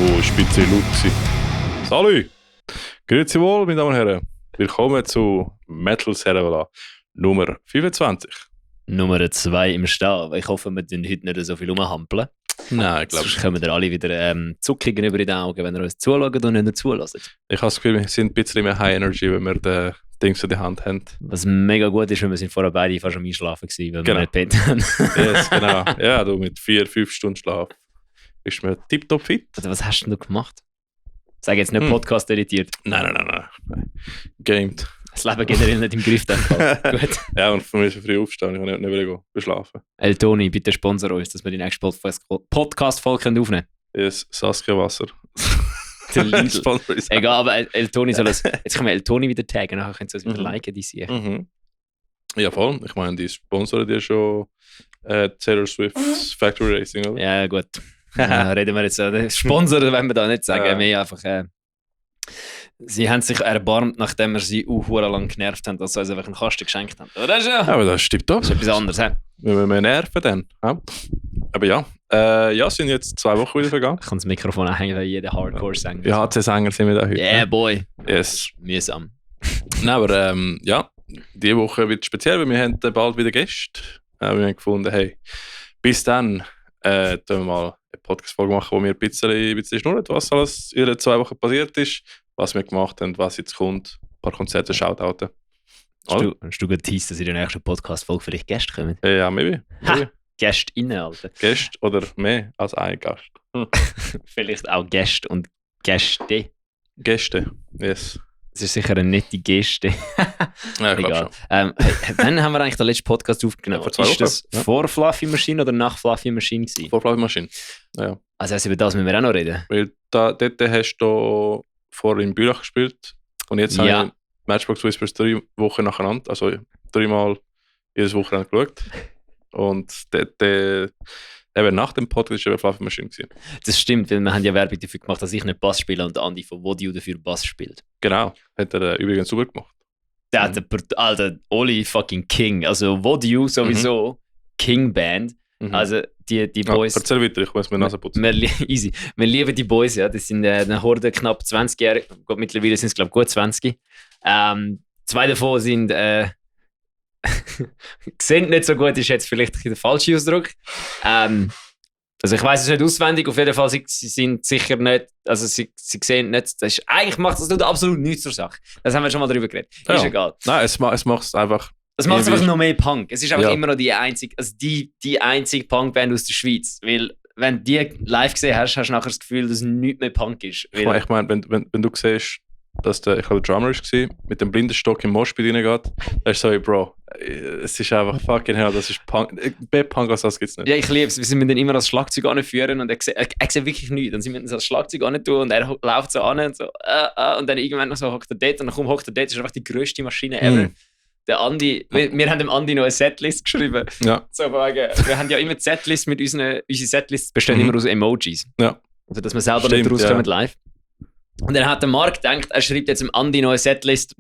Oh, ist ein bisschen laut gewesen. Salut! Grüezi wohl, meine Damen und Herren. Willkommen zu Metal Servala Nummer 25. Nummer 2 im Stall. Ich hoffe, wir tun heute nicht so viel rumhampeln. Nein, ich glaube nicht. Sonst kommen wir alle wieder Zuckungen über die Augen, wenn ihr uns zuschaut und nicht zulassen. Ich habe das Gefühl, wir sind ein bisschen mehr High Energy, wenn wir den Dings in der Hand haben. Was mega gut ist, weil wir sind vorher beide fast am Einschlafen gewesen, weil wir nicht pennt haben. Yes, genau. Ja, du mit 4-5 Stunden Schlaf bist mir tiptop fit. Also, was hast du gemacht? Sag jetzt nicht Podcast editiert. Nein. Gamed. Das Leben generell nicht im Griff. Gut. Ja, und für mich ist früh aufstehen. Ich kann nicht schlafen. El Toni, bitte sponsor uns, dass wir die nächste Podcast-Folge aufnehmen können. Yes, Saskia Wasser. Der Lidl. Egal, aber El Toni soll es. Jetzt können wir El Toni wieder taggen, nachher können sie uns wieder liken, die Sicher. Ja, voll. Ich meine, die sponsoren dir schon Taylor Swift's Factory Racing, oder? Ja, gut. Reden wir jetzt Sponsoren, wenn wir da nicht sagen. Wir einfach, sie haben sich erbarmt, nachdem wir sie lang genervt haben, dass sie uns einfach einen Kasten geschenkt haben. Oder schon? Ja, aber das stimmt doch. Das ist etwas anderes, hä? Wir müssen mehr nerven dann. Ja. Aber ja, es sind jetzt 2 Wochen wieder vergangen. Ich kann das Mikrofon anhängen, weil jeder Hardcore-Sänger. Ja, HC-Sänger sind wir da heute. Yeah, boy. Yes. Mühsam. Nein, aber ja, diese Woche wird speziell, weil wir haben bald wieder Gäste. Wir haben gefunden, hey, bis dann tun wir mal eine Podcast-Folge machen, wo wir ein bisschen schnurren, was alles in den 2 Wochen passiert ist, was wir gemacht haben, was jetzt kommt, ein paar Konzerte, Shoutouten. Hast du geteased, dass in der nächsten Podcast-Folge vielleicht Gäste kommen? Ja, maybe. Gäste innen, Alter. Gäste oder mehr als ein Gast. Vielleicht auch Gäste und Gäste. Gäste, yes. Das ist sicher eine nette Geste. Ja, ich glaube schon. Wann haben wir eigentlich den letzten Podcast aufgenommen? Vor 2 Wochen. Ist das vor Fluffy Machine oder nach Fluffy Machine gewesen? Vor Fluffy Machine, ja. Also über das müssen wir auch noch reden. Weil dort hast du vorher in Bülach gespielt und jetzt habe ich Matchbox Whispers 3 Wochen nacheinander, also 3-mal jedes Wochenende geschaut. Und dort eben nach dem Podcast war Fluffy Machine gewesen. Das stimmt, weil wir haben ja Werbung dafür gemacht, dass ich nicht Bass spiele und Andi von Wodio dafür Bass spielt. Genau, hat er übrigens super gemacht. Der hat Alter, Oli fucking King, also Wodio sowieso, King Band. Also die Boys... erzähl weiter, ich muss mir die Nase putzen. Easy. Wir lieben die Boys, ja. Das sind eine Horde knapp 20-Jährige. Mittlerweile sind es, glaube ich, gut 20. 2 davon sind... sehen nicht so gut, ist jetzt vielleicht der falsche Ausdruck. Also ich weiss es nicht auswendig, auf jeden Fall sie sind sicher nicht, also sie sehen nicht, eigentlich macht das absolut nichts zur Sache. Das haben wir schon mal darüber geredet. Ja. Ist egal. Nein, es macht es einfach... Es macht einfach noch mehr Punk. Es ist einfach immer noch die einzige Punk-Band aus der Schweiz. Weil, wenn du die live gesehen hast, hast du nachher das Gefühl, dass es nichts mehr Punk ist. Ich meine, wenn du siehst, dass der Drummer war, mit dem blinden Stock im Moshpit reingeht, dann ist so, Bro, es ist einfach fucking hell, das ist Punk. Mehr Punk als das gibt es nicht. Ja, ich liebe es. Wir sind dann immer als Schlagzeug anführen und er sieht wirklich nichts. Dann sind wir das als Schlagzeug an tun und er läuft so an und so, und dann irgendwann noch so hockt er dort und dann hockt er dort, das ist einfach die grösste Maschine ever. Der Andi, wir haben dem Andi noch eine Setlist geschrieben. Ja. So, wir haben ja immer die Setlist mit unsere Setlists bestehen immer aus Emojis. Ja. Also, dass wir selber nicht rauskommen live. Und dann hat der Marc gedacht, er schreibt jetzt dem Andi noch eine Setlist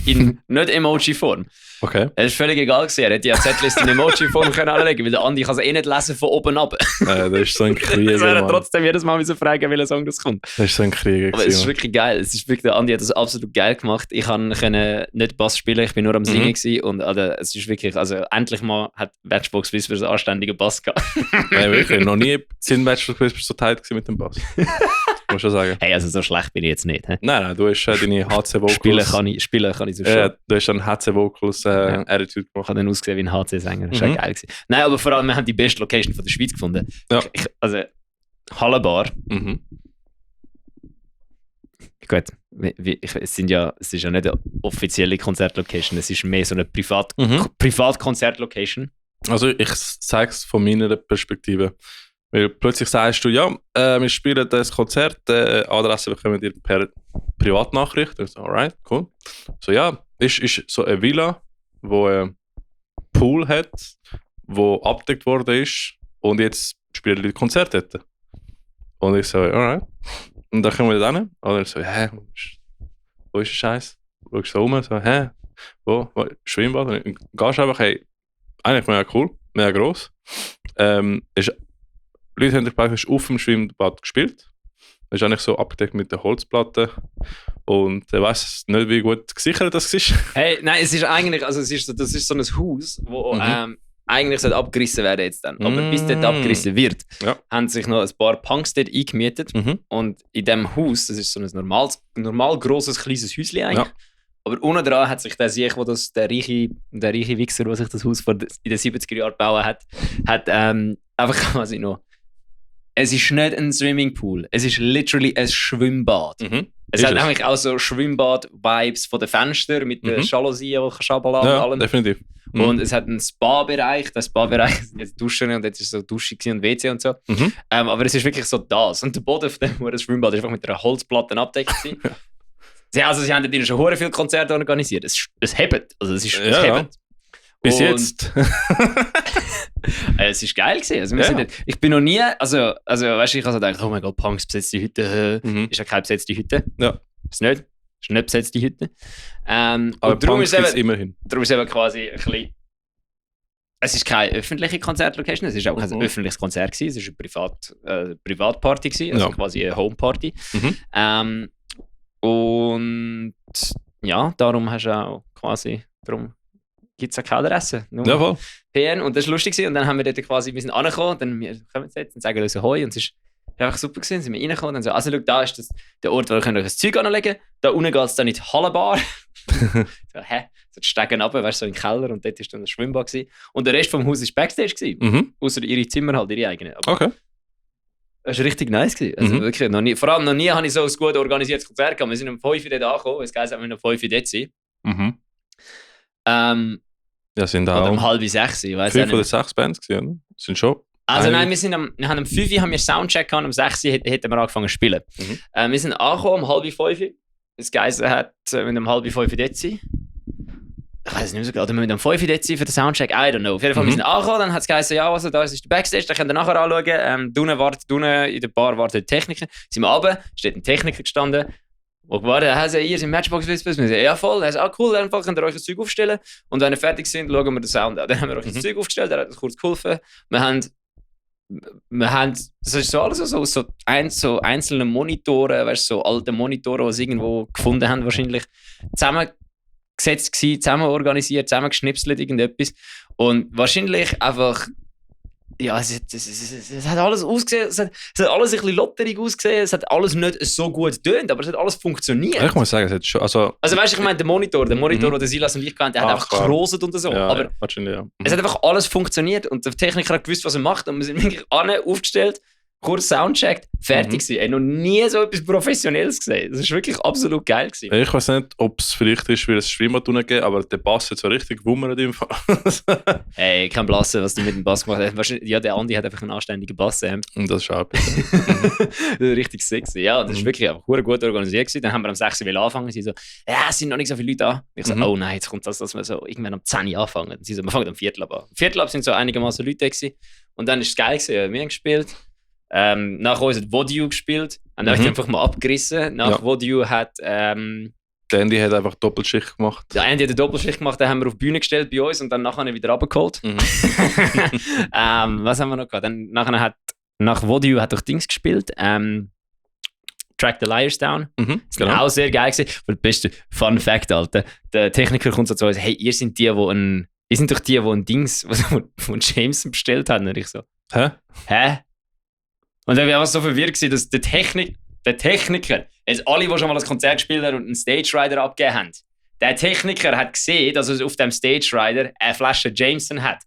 in nicht Emoji-Form. Okay. Es ist völlig egal gewesen. Er hätte ja die Setlist in Emoji-Form anlegen, weil der Andi kann es nicht lesen von oben ab. Das ist so ein Krieger. Das wäre trotzdem jedes Mal fragen, welcher Song das kommt. Das ist so ein Krieger. Aber es ist wirklich geil. Es ist wirklich, der Andi hat das absolut geil gemacht. Ich konnte nicht Bass spielen, ich bin nur am Singen gewesen. Und es ist wirklich, also endlich mal hat Matchbox Whispers einen anständigen Bass gehabt. Ja, wirklich. Noch nie sind Matchbox Whispers so tight gewesen mit dem Bass. Muss schon sagen. Hey, also so schlecht bin ich jetzt nicht. He? Nein, du hast deine HC-Vocals... Spielen kann ich so schon. Du hast dann HC-Vocals Attitude gemacht. Ich habe dann ausgesehen wie ein HC-Sänger. Das war geil gewesen. Nein, aber vor allem, wir haben die beste Location von der Schweiz gefunden. Ja. Also, Hallenbar. Gut, es ist ja nicht eine offizielle Konzertlocation, es ist mehr so eine Privatkonzertlocation. Also ich sage es von meiner Perspektive. Weil plötzlich sagst du, ja, wir spielen das Konzert, Adresse bekommen wir per Privatnachricht. Ich so, alright, cool. So, ja, ist so eine Villa, wo einen Pool hat, wo abgedeckt worden ist und jetzt spielen die Konzerte dort. Und ich so, alright. Und dann kommen wir da hin und ich so, hä, wo ist der Scheiß? Schaust so rum, so, hä, wo Schwimmbad? Und gehst einfach, hey, eigentlich mega cool, mega gross. Ist Leute haben praktisch auf dem Schwimmbad gespielt. Das ist eigentlich so abgedeckt mit der Holzplatte. Und ich weiss nicht, wie gut gesichert das ist. Hey, nein, es ist eigentlich, also das ist so ein Haus, wo eigentlich sollte abgerissen werden jetzt dann. Aber bis dort abgerissen wird, haben sich noch ein paar Punks dort eingemietet. Und in diesem Haus, das ist so ein normal grosses, kleines Häuschen eigentlich. Ja. Aber unten dran hat sich der Sieg, der reiche Wichser, der sich das Haus in den 70er Jahren gebaut hat einfach quasi noch. Es ist nicht ein Swimmingpool, es ist literally ein Schwimmbad. Es hat nämlich auch so Schwimmbad-Vibes von den Fenstern mit den Jalousien, die du runterladen ja, und allem. Definitiv. Und es hat einen Spa-Bereich. Der Spa-Bereich sind jetzt Duschen und jetzt ist so Dusche und WC und so. Aber es ist wirklich so das. Und der Boden von dem Schwimmbad ist einfach mit einer Holzplatte abgedeckt. Also sie haben dort schon hure viele Konzerte organisiert. Es hebt. Also es ist hebt. Bis jetzt. Es ist geil gewesen. Also ich bin noch nie, also weißt du, ich habe so gedacht, oh mein Gott, Punks besetzt die Hütte. Ist ja keine besetzte Hütte. Ja. Ist nicht besetzte Hütte. Aber darum ist es immerhin. Darum ist es eben quasi ein bisschen. Es ist keine öffentliche Konzertlocation, es ist auch kein öffentliches Konzert gewesen, es war eine Privatparty gewesen, also quasi eine Homeparty. Und ja, darum hast du auch quasi, darum gibt es auch keine Adresse. Ja, voll. PN, und das war lustig gewesen. Und dann haben wir dort quasi, wir sind angekommen, dann wir kommen jetzt und sagen uns Hoi, und es ist einfach super gewesen, sind wir reingekommen und dann so, also schau, da ist der Ort, wo ihr euch das Zeug anlegen könnt, da unten geht es dann in die Hallenbar. So, so die Stegen runter, weißt du, so in den Keller, und dort war dann das Schwimmbad gewesen. Und der Rest vom Haus war Backstage gewesen. Außer ihre Zimmer halt, ihre eigenen. Aber okay. Das war richtig nice gewesen. Also wirklich, vor allem noch nie habe ich so ein gut organisiertes Konzert gehabt. Wir sind um 5 Uhr dort angekommen, es heisst, wir müssen um 5 Uhr dort sein. Ja, sind da oder um 5:30, ich weiß nicht. 5 oder 6 Bands gewesen, oder? Sind schon. Also nein, wir haben um 5 Uhr haben wir Soundcheck gehabt, um 6 Uhr hätten wir angefangen zu spielen. Wir sind angekommen um 4:30 Uhr. Das Geisse hat, wir müssen um 4:30 Uhr dort sein. Ich weiß es nicht mehr so genau, oder wir müssen um 5 Uhr dort sein für den Soundcheck, I don't know. Auf jeden Fall, wir sind angekommen, dann hat es geheißen, ja, also da ist der Backstage, da könnt ihr nachher anschauen. Unten in der Bar wartet der Techniker. Sind wir runter, steht ein Techniker gestanden. Und gewartet, er sagt, ihr seid Matchbox Whisper. Wir sagen, ja voll. Er sagt, cool, einfach könnt ihr euch das Zeug aufstellen. Und wenn ihr fertig sind, schauen wir den Sound an. Dann haben wir euch das Zeug aufgestellt, er hat uns kurz geholfen. Wir haben, das ist so alles so einzelne Monitore, weißt du, so alte Monitore, die sie irgendwo gefunden haben, wahrscheinlich zusammengesetzt gewesen, zusammen organisiert, zusammengeschnipselt, irgendetwas. Und wahrscheinlich einfach, ja, es hat alles ausgesehen, es hat alles ein bisschen lotterig ausgesehen, es hat alles nicht so gut getönt, aber es hat alles funktioniert. Ich muss sagen, es hat schon, also weißt du, ich meine, der Monitor, den Silas und ich kannten, der hat einfach geroset und so, aber es hat einfach alles funktioniert und der Techniker hat gewusst, was er macht, und wir sind wirklich aufgestellt, kurz Soundcheckt, fertig gewesen. Ich habe noch nie so etwas Professionelles gesehen. Das war wirklich absolut geil gewesen. Ich weiß nicht, ob es vielleicht ist, weil es Schwimmbad gegeben, aber der Bass hat so richtig gewummert im Fall. Hey, kein Blassen, was du mit dem Bass gemacht hast. Ja, der Andi hat einfach einen anständigen Bass. Und das ist auch richtig sexy. Ja, das war wirklich einfach gut organisiert gewesen. Dann haben wir am 6 Uhr angefangen. Sie so, ja, es sind noch nicht so viele Leute da. Ich so, oh nein, jetzt kommt das, dass wir so irgendwann um 10 Uhr anfangen. Sie so, wir fangen am Viertel ab. Am Viertel ab sind so einigermaßen Leute gewesen. Und dann war es geil gewesen. Wir haben gespielt. Nach uns hat Vodou gespielt. Und dann habe ich einfach mal abgerissen. Nach Vodou hat. Der Andy hat einfach Doppelschicht gemacht. Der Andy hat eine Doppelschicht gemacht, den haben wir auf die Bühne gestellt bei uns und dann nachher wieder runtergeholt. Was haben wir noch gehabt? Dann nach Vodou hat auch Dings gespielt. Track the Liars Down. Das war auch sehr geil gewesen. Und der beste Fun Fact, Alter. Der Techniker kommt so zu uns: Hey, ihr sind ein Dings, von Jameson bestellt haben. Und ich so: Hä? Und dann war ich einfach so verwirrt gewesen, dass der Techniker, jetzt alle, die schon mal ein Konzert gespielt haben und einen Stage Rider abgegeben haben, der Techniker hat gesehen, dass er auf dem Stage Rider eine Flasche Jameson hat.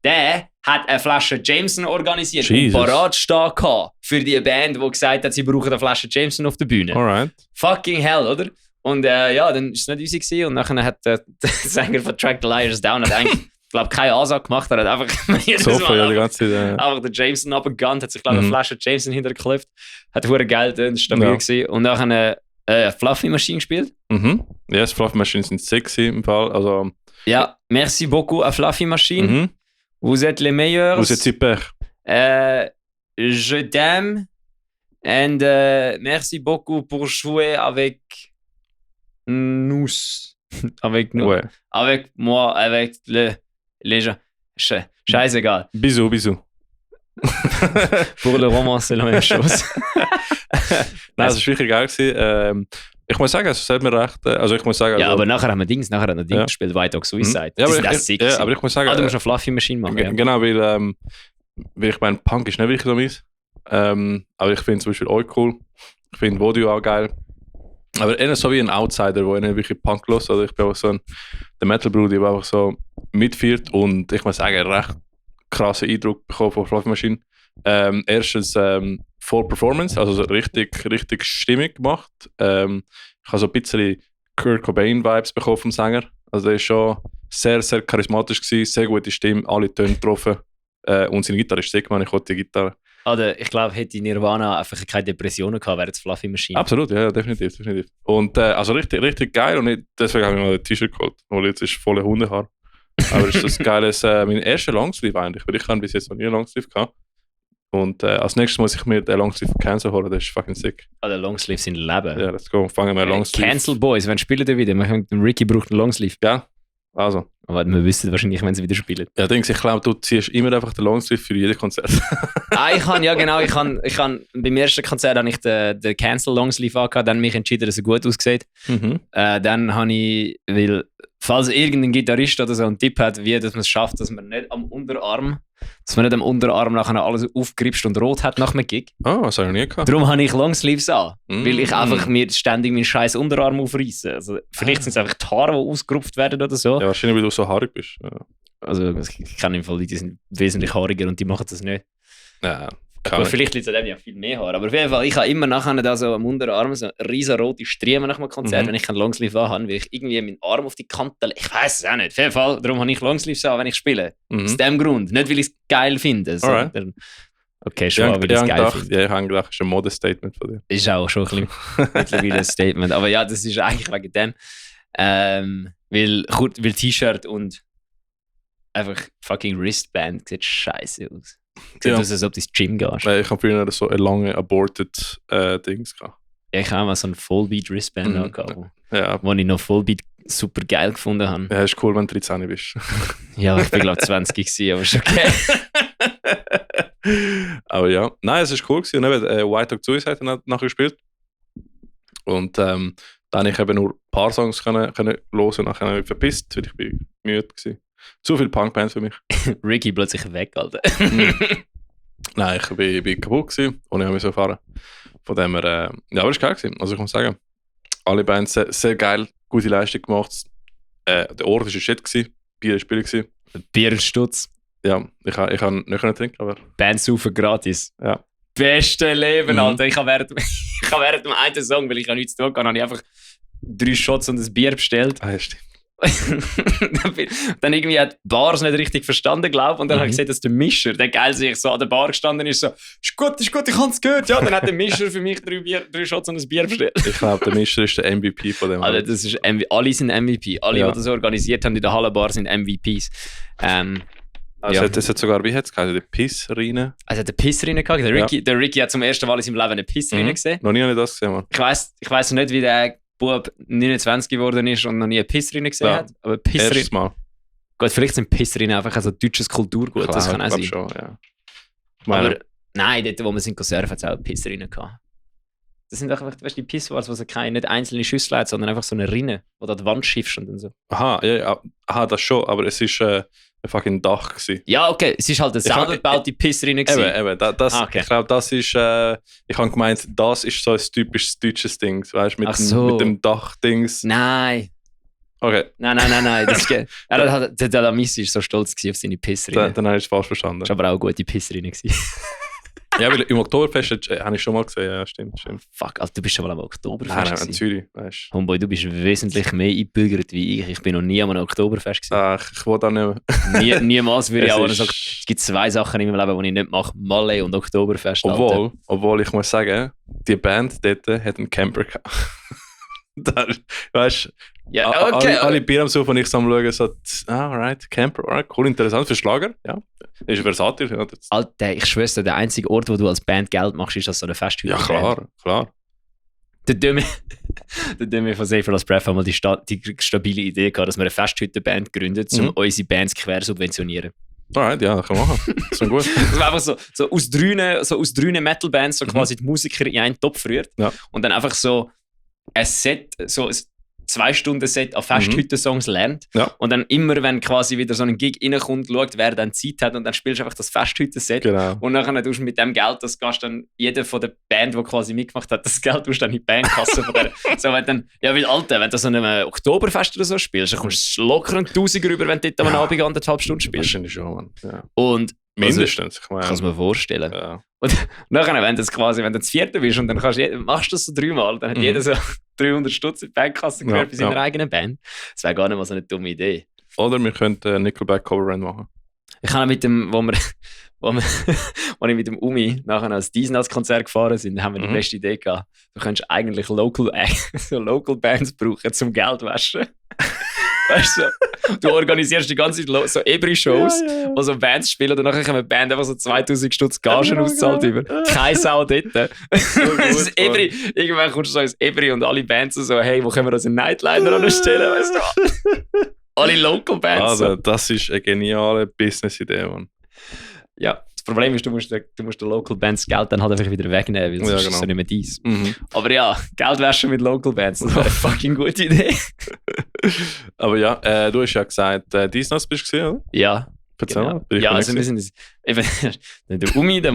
Der hat eine Flasche Jameson organisiert und parat stehen gehabt für die Band, die gesagt hat, sie brauchen eine Flasche Jameson auf der Bühne. Alright. Fucking hell, oder? Und ja, dann war es nicht easy gewesen. Und nachher hat der Sänger von Track the Liars Down eigentlich, glaube keine Ansage gemacht, er hat einfach jedes Mal die ganze Zeit, einfach den Jameson abgegangen, hat sich glaube eine Flasche Jameson hintergeklopft, hat hure geil, das war stabil gewesen. Und nachher eine Fluffy Machine gespielt. Ja, das Fluffy Machine sind sexy im Fall. Also, ja, merci beaucoup à Fluffy Machine. Vous êtes les meilleurs. Vous êtes super. Je t'aime and merci beaucoup pour jouer avec nous. Avec nous. Ouais. Avec moi, avec les gens. Scheißegal. Bisous. Pour le roman, c'est la même chose. Nein, es war wirklich geil gewesen. Ich muss sagen, es hat mir recht. Also ich muss sagen, Ja, also, aber nachher haben wir Dings Ja. gespielt, White Dog Suicide. Ja, aber Das ist sick. ja, aber ich muss sagen, Du musst eine Fluffy Machine machen. Ja. genau, weil ich meine, Punk ist nicht wirklich so meins. Aber ich finde zum Beispiel euch cool. Ich finde Voodoo auch geil. Aber eher so wie ein Outsider, der nicht wirklich Punk los. Also ich bin auch so der Metal-Bruder, der einfach so mitführt und ich muss sagen, recht krassen Eindruck bekommen von Fluffy Machine. Erstens Full Performance, also so richtig stimmig gemacht. Ich habe so ein bisschen Kurt Cobain-Vibes bekommen vom Sänger. Also der ist schon sehr, sehr charismatisch gewesen, sehr gute Stimme, alle Töne getroffen. Und seine Gitarre ist sick, man, ich wollte die Gitarre. Oder ich glaube, hätte Nirvana einfach keine Depressionen gehabt, wäre es Fluffy Machine. Absolut, ja, definitiv. Und also richtig geil und deswegen habe ich mir ein T-Shirt geholt, weil jetzt ist voller Hundehaar. Aber ist das geiles, mein erster Longsleeve eigentlich, weil ich habe bis jetzt noch nie einen Longsleeve gehabt. Und als nächstes muss ich mir den Longsleeve Cancel holen, das ist fucking sick. Der Longsleeve sind Leben. Ja, let's go, fangen wir Longsleeve. Cancel Boys, wann spielen die wieder? Ricky braucht einen Longsleeve. Ja, also. Aber wir wissen wahrscheinlich, wenn sie wieder spielen. Ja, ich glaube, du ziehst immer einfach den Longsleeve für jedes Konzert. Beim ersten Konzert habe ich den Cancel Longsleeve angehabt, dann mich entschieden, dass er gut aussieht. Dann habe ich, weil, falls irgendein Gitarrist oder so einen Tipp hat, wie dass man es schafft, dass man nicht am Unterarm nachher alles aufgeripst und rot hat nach einem Gig. Oh, das habe ich noch nie gehabt. Darum habe ich Longsleeves an, weil ich einfach mir ständig meinen scheiß Unterarm aufreiße. Also, vielleicht sind es einfach die Haare, die ausgerupft werden oder so. Ja, wahrscheinlich, weil du so haarig bist. Ja. Also ich kenne im Fall Leute, die sind wesentlich haariger und die machen das nicht. Ja, aber vielleicht liegt es an dem ja viel mehr Haar. Aber auf jeden Fall, ich habe immer nachher da so am Unterarm so riesen rote Striemen nach einem Konzert, wenn ich keinen Longsleeve anhabe, weil ich irgendwie meinen Arm auf die Kante lege. Ich weiß es auch nicht. Auf jeden Fall, darum habe ich Longsleeves an, wenn ich spiele. Aus dem Grund. Nicht, weil ich es geil finde. Sondern, okay, schon, weil ich es geil finde. Ja, ich habe gedacht, das ist ein Modestatement von dir. Ist auch schon ein bisschen mittlerweile ein Statement. Aber ja, das ist eigentlich wegen dem. Weil T-Shirt und einfach fucking Wristband sieht scheiße aus. Sieht aus, als ob du ins Gym gehst. Ich habe früher so eine lange aborted Dings gehabt. Ja, ich habe mal so ein Fullbeat Wristband angehabt, Ja. wo ich noch Fullbeat super geil gefunden habe. Ja, ist cool, wenn du 13 bist. Ja, ich bin glaube 20 gewesen, aber ist okay. Aber ja, nein, es ist cool gewesen. Und eben, White Dog Suicide hat nachher gespielt. Und dann habe ich eben nur ein paar Songs können hören und nachher habe ich verpisst, weil ich bin müde war. Zu viel Punkband für mich. Ricky plötzlich weg, Alter. Nein, ich bin kaputt gewesen und ich habe mich so erfahren. Von dem her, ja, aber es war geil gewesen. Also ich muss sagen, alle Bands sehr, sehr geil, gute Leistung gemacht. Der Ort war shit gewesen, Bier war billig gewesen. Bier und Stutz. Ja, ich kann nicht trinken, aber... Bands saufen gratis. Ja. Beste Leben, Alter. Ich habe während dem einen Song, weil ich nichts zu tun hatte, habe ich einfach 3 Shots und ein Bier bestellt. Ah, ja, stimmt. Dann irgendwie hat die Bars nicht richtig verstanden, glaube ich. Und dann habe ich gesehen, dass der Mischer, der geil sich so an der Bar gestanden ist, so, ist gut, ich habe es gehört. Ja, dann hat der Mischer für mich 3 Shots und ein Bier bestellt. Ich glaube, der Mischer ist der MVP von dem. Also, das ist alle sind MVP. Alle, die das organisiert haben in der Hallenbar, sind MVPs. Also es hat sogar, wie hat es geheißen, der Pissrine? Also der Pissrine gehabt. Der Ricky hat zum ersten Mal in seinem Leben eine Pissrine gesehen. Noch nie habe ich das gesehen, Mann. Ich weiss nicht, wie der Bub 29 geworden ist und noch nie eine Pissrine gesehen hat. Aber Pissrine. Erstes Mal. Gut, vielleicht sind Pissrine einfach so deutsches Kulturgut. Klar, das kann auch sein. Schon, ja. Aber nein, dort, wo wir sind surfen, hat es auch eine Pissrine gehabt. Das sind einfach, weißt du, die Pisswars, wo keine nicht einzelne Schüssel hat, sondern einfach so eine Rinne, wo du an die Wand schiffst und so. Aha, das schon, aber es ist ein fucking Dach gewesen. Ja, okay, es ist halt eine selber gebaute Pissrinne gewesen. Eben, okay. Ich glaube, das ist, ich habe gemeint, das ist so ein typisches deutsches Ding, weißt du, mit dem Dach-Dings. Nein. Okay. Nein, das ist der Amissi war so stolz auf seine Pissrinne. Dann habe ich es falsch verstanden. Das war aber auch eine gute Pissrinne. Ja, weil im Oktoberfest habe ich schon mal gesehen, ja, stimmt. Fuck, Alter, du bist schon mal am Oktoberfest. Nein, in Zürich, weißt du. Homeboy, du bist wesentlich mehr eingebürgert wie ich. Ich bin noch nie an einem Oktoberfest gewesen. Ach, ich will da nicht mehr. Niemals würde ich auch sagen, es gibt 2 Sachen in meinem Leben, die ich nicht mache. Malle und Oktoberfest. Obwohl ich muss sagen, die Band dort hat einen Camper gehabt. Weißt du, ja, okay, alle Bier am Suchen und ich am Schauen, so, alright, Camper, alright, cool, interessant für Schlager, ja. Ist versatil. Ja. Alter, ich schwör's dir, der einzige Ort, wo du als Band Geld machst, ist als so eine Festhütte. Ja, klar. Der Dömi von Safer als Breath haben mal die stabile Idee gehabt, dass wir eine Festhütte-Band gründet, um unsere Bands quer subventionieren. Alright, ja, kann man machen. Das ist gut. Das war einfach so aus drei Metal-Bands so quasi die Musiker in einen Topf rührt. Ja. Und dann einfach so ein Set, so ein 2-Stunden-Set an Festhütten-Songs lernt. Ja. Und dann immer, wenn quasi wieder so ein Gig reinkommt, schaut, wer dann Zeit hat und dann spielst du einfach das Festhütten-Set. Genau. Und nachher tust du mit dem Geld, das gehst dann jeder von der Band, die quasi mitgemacht hat, das Geld tust du dann in die Bandkasse von der. So, wenn dann, ja, weil Alter, wenn du so einem Oktoberfest oder so spielst, dann kommst du locker einen Tausiger rüber, wenn du dort am Abend 1,5 Stunden spielst. Wahrscheinlich schon, Mann. Ja. Und Mindestens, ich meine. kannst du mir vorstellen. Ja. Und nachher, wenn du das vierte bist und dann machst du das so 3-mal, dann hat jeder so 300 Stutz in die Bandkasse gehört bei seiner eigenen Band. Das wäre gar nicht mal so eine dumme Idee. Oder wir könnten Nickelback Cover machen. Ich habe mit dem, wo ich mit dem Umi nachher ans Diesnaz-Konzert gefahren sind, haben wir die beste Idee gehabt. Du könntest eigentlich Local Bands brauchen zum Geld waschen. Weißt du, du organisierst die ganze Zeit so Ebri-Shows, wo so Bands spielen und danach kann eine Band einfach so 2000 Stutz Gagen auszahlt über. Keine Sau dort. Das Ebri, irgendwann kommst du so ins Ebri und alle Bands so, hey, wo können wir uns einen Nightliner anstellen, weißt du? Alle Local Bands. Also, das ist eine geniale Business-Idee, Mann. Ja, das Problem ist, du musst den Local Bands Geld dann halt einfach wieder wegnehmen, weil sonst ist es so nicht mehr dies. Aber ja, Geld waschen mit Local Bands, das wäre eine fucking gute Idee. Aber ja, du hast ja gesagt, Diesnaz bist du gesehen, oder? Ja. Erzähl mal. Genau. Ja, also wir sind eben, der Umi, der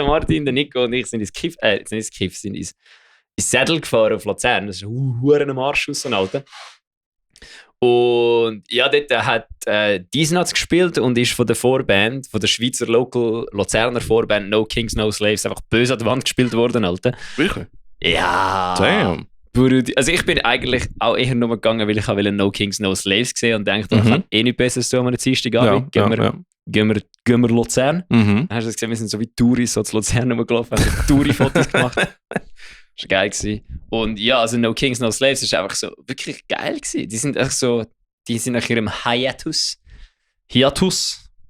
Martin, der Nico und ich sind ins Kiff, sind ins Sädel gefahren auf Luzern. Das ist ein Huren am Arsch aus, so ein Alter. Und ja, dort hat Diesnaz gespielt und ist von der Vorband, von der Schweizer Local Luzerner Vorband No Kings, No Slaves einfach böse an die Wand gespielt worden, Alter. Wirklich? Ja. Damn. Also ich bin eigentlich auch eher nur gegangen, weil ich No Kings, No Slaves gesehen und dachte, ich kann eh nichts Besseres tun am Dienstagabend. Gehen wir Luzern. Dann hast du gesehen, wir sind so wie Touris so zu Luzern rumgelaufen, haben so Touri-Fotos gemacht. Das war geil gewesen. Und ja, also No Kings, No Slaves ist einfach so wirklich geil gewesen. Die sind nach ihrem Hiatus,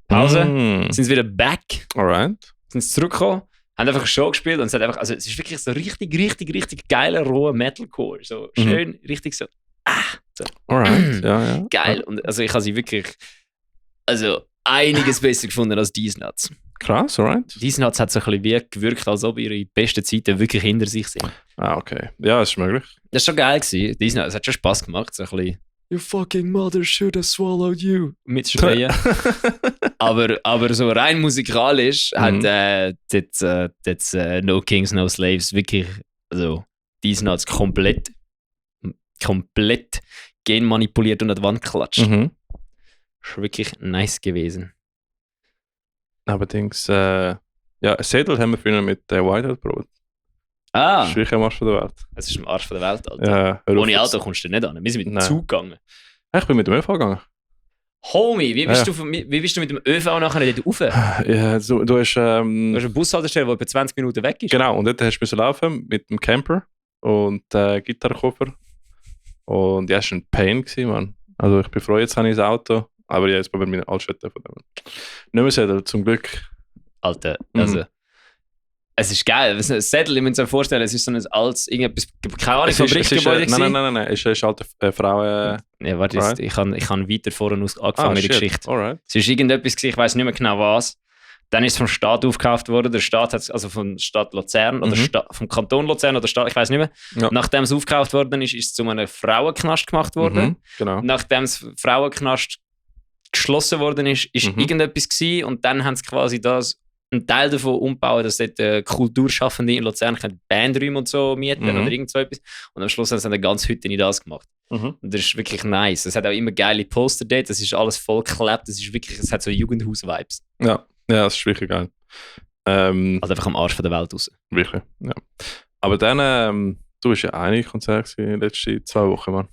Pause, sind sie wieder back. Alright. Sind sie zurückgekommen, haben einfach eine Show gespielt und es hat einfach, also es ist wirklich so richtig geiler, roher Metalcore. So schön, richtig so, so. Alright, ja. Geil. Und also ich habe sie wirklich, einiges besser gefunden als Diesnaz. Krass, alright. Diesnaz hat so ein bisschen wie gewirkt, als ob ihre besten Zeiten wirklich hinter sich sind. Ah, okay. Ja, das ist möglich. Das war schon geil gewesen. Diesnaz, es hat schon Spass gemacht, so ein bisschen Your fucking mother should have swallowed you mitschreien. aber so rein musikalisch hat dort No Kings, No Slaves wirklich, also Diesnaz komplett genmanipuliert und an die Wand geklatscht. Das war wirklich nice gewesen. Allerdings, ein Sädel haben wir früher mit Whiteout probiert. Ah! Das ist wirklich am Arsch der Welt. Es ist am Arsch der Welt, Alter. Ja, ohne Auto kommst du nicht an. Wir sind mit dem Zug gegangen. Ich bin mit dem ÖV gegangen. Homie, wie bist du mit dem ÖV nachher dort rauf? Ja, du hast... Du hast eine Bushaltestelle, die etwa 20 Minuten weg ist. Genau, und dort hast du laufen mit dem Camper und Gitarrenkoffer. Und ja, es war ein Pain gewesen, Mann. Also ich bin froh, jetzt habe ich das Auto. Aber ja, jetzt bei mir Altstädte von dem. Nicht mehr Sädel, zum Glück. Alter, also... Es ist geil. Ein Sädel, ich muss mir vorstellen, es ist so ein altes, irgendetwas, keine Ahnung, Fabrikgebäude. Nein, es ist alte Frauen. Ja, warte, right. ich habe weiter vorne angefangen mit der Geschichte. Alright. Es ist irgendetwas gewesen, ich weiß nicht mehr genau was. Dann ist es vom Staat aufgekauft worden. Der Staat hat also von Stadt Luzern oder vom Kanton Luzern oder Staat, ich weiß nicht mehr. Ja. Nachdem es aufgekauft worden ist, ist es zu einem Frauenknast gemacht worden. Genau. Nachdem es Frauenknast geschlossen worden ist irgendetwas gewesen und dann haben sie quasi einen Teil davon umbauen, dass dort Kulturschaffende in Luzern Bandräume und so mieten oder irgend so etwas. Und am Schluss haben sie eine ganze Hütte in das gemacht. Und das ist wirklich nice. Es hat auch immer geile Poster dort, das ist alles vollgeklebt, es hat so Jugendhaus-Vibes. Ja, das ist wirklich geil. Also einfach am Arsch von der Welt raus. Wirklich, ja. Aber dann, du hast ja einige Konzerte in den letzten 2 Wochen, Mann.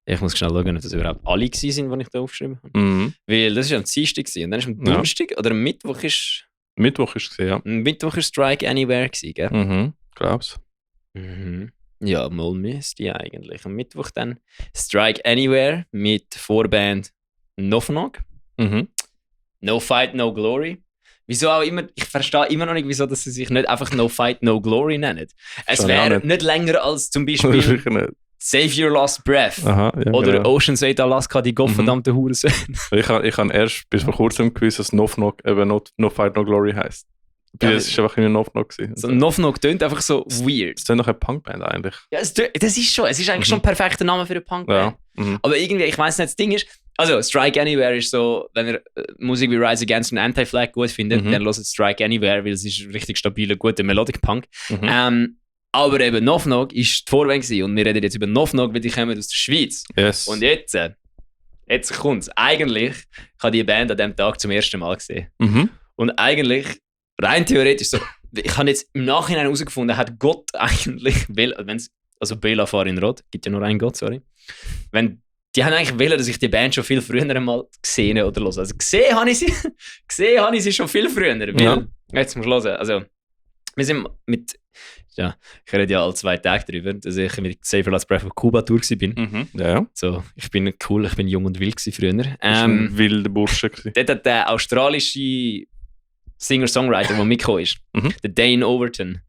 Ich muss schnell schauen, ob das überhaupt alle waren, die ich da aufgeschrieben habe. Weil das war am Dienstag und dann ist am Donnerstag oder am Mittwoch ist... Mittwoch ist es, ja. Mittwoch war Strike Anywhere, gell? Glaub's. Ja, mal müsste eigentlich. Am Mittwoch dann Strike Anywhere mit Vorband Nofnog. No Fight, No Glory. Wieso auch immer, ich verstehe immer noch nicht, wieso dass sie sich nicht einfach No Fight, No Glory nennen. Es wäre nicht länger als zum Beispiel Save Your Last Breath. Aha, ja, Oder genau. Ocean's 8 Alaska, die gottverdammte Hurensohn. Ich habe erst bis vor kurzem gewusst, dass No Fight No Glory heisst. Ja, Es war einfach ein No Knock gewesen. So Knock tönt einfach so weird. Es ist noch eine Punkband eigentlich. Ja, das ist schon. Es ist eigentlich schon ein perfekter Name für eine Punkband. Ja. Mhm. Aber irgendwie, ich weiß nicht, das Ding ist, also Strike Anywhere ist so, wenn ihr Musik wie Rise Against und Anti-Flag gut findet, dann hört Strike Anywhere, weil es ist richtig stabiler, guter Melodic Punk. Aber eben No Knock ist die Vorwand gewesen und wir reden jetzt über No Knock, weil die kommen aus der Schweiz. Yes. Und jetzt kommt es. Eigentlich, ich habe die Band an diesem Tag zum ersten Mal gesehen. Und eigentlich, rein theoretisch, so, ich habe jetzt im Nachhinein herausgefunden, hat Gott eigentlich, also Bela Farinrod, gibt ja nur einen Gott, sorry. Die haben eigentlich wollen, dass ich die Band schon viel früher einmal gesehen oder höre. Also gesehen habe ich sie schon viel früher. Weil, jetzt musst du hören, also wir sind ich rede ja alle 2 Tage darüber, dass ich mit Save Your Last Breath auf Kuba-Tour war. Ja. So, ich bin cool, ich bin jung und wild früher. Ein wilder Bursche gewesen. Dort hat der australische Singer-Songwriter, der mitgekommen ist, der Dane Overton.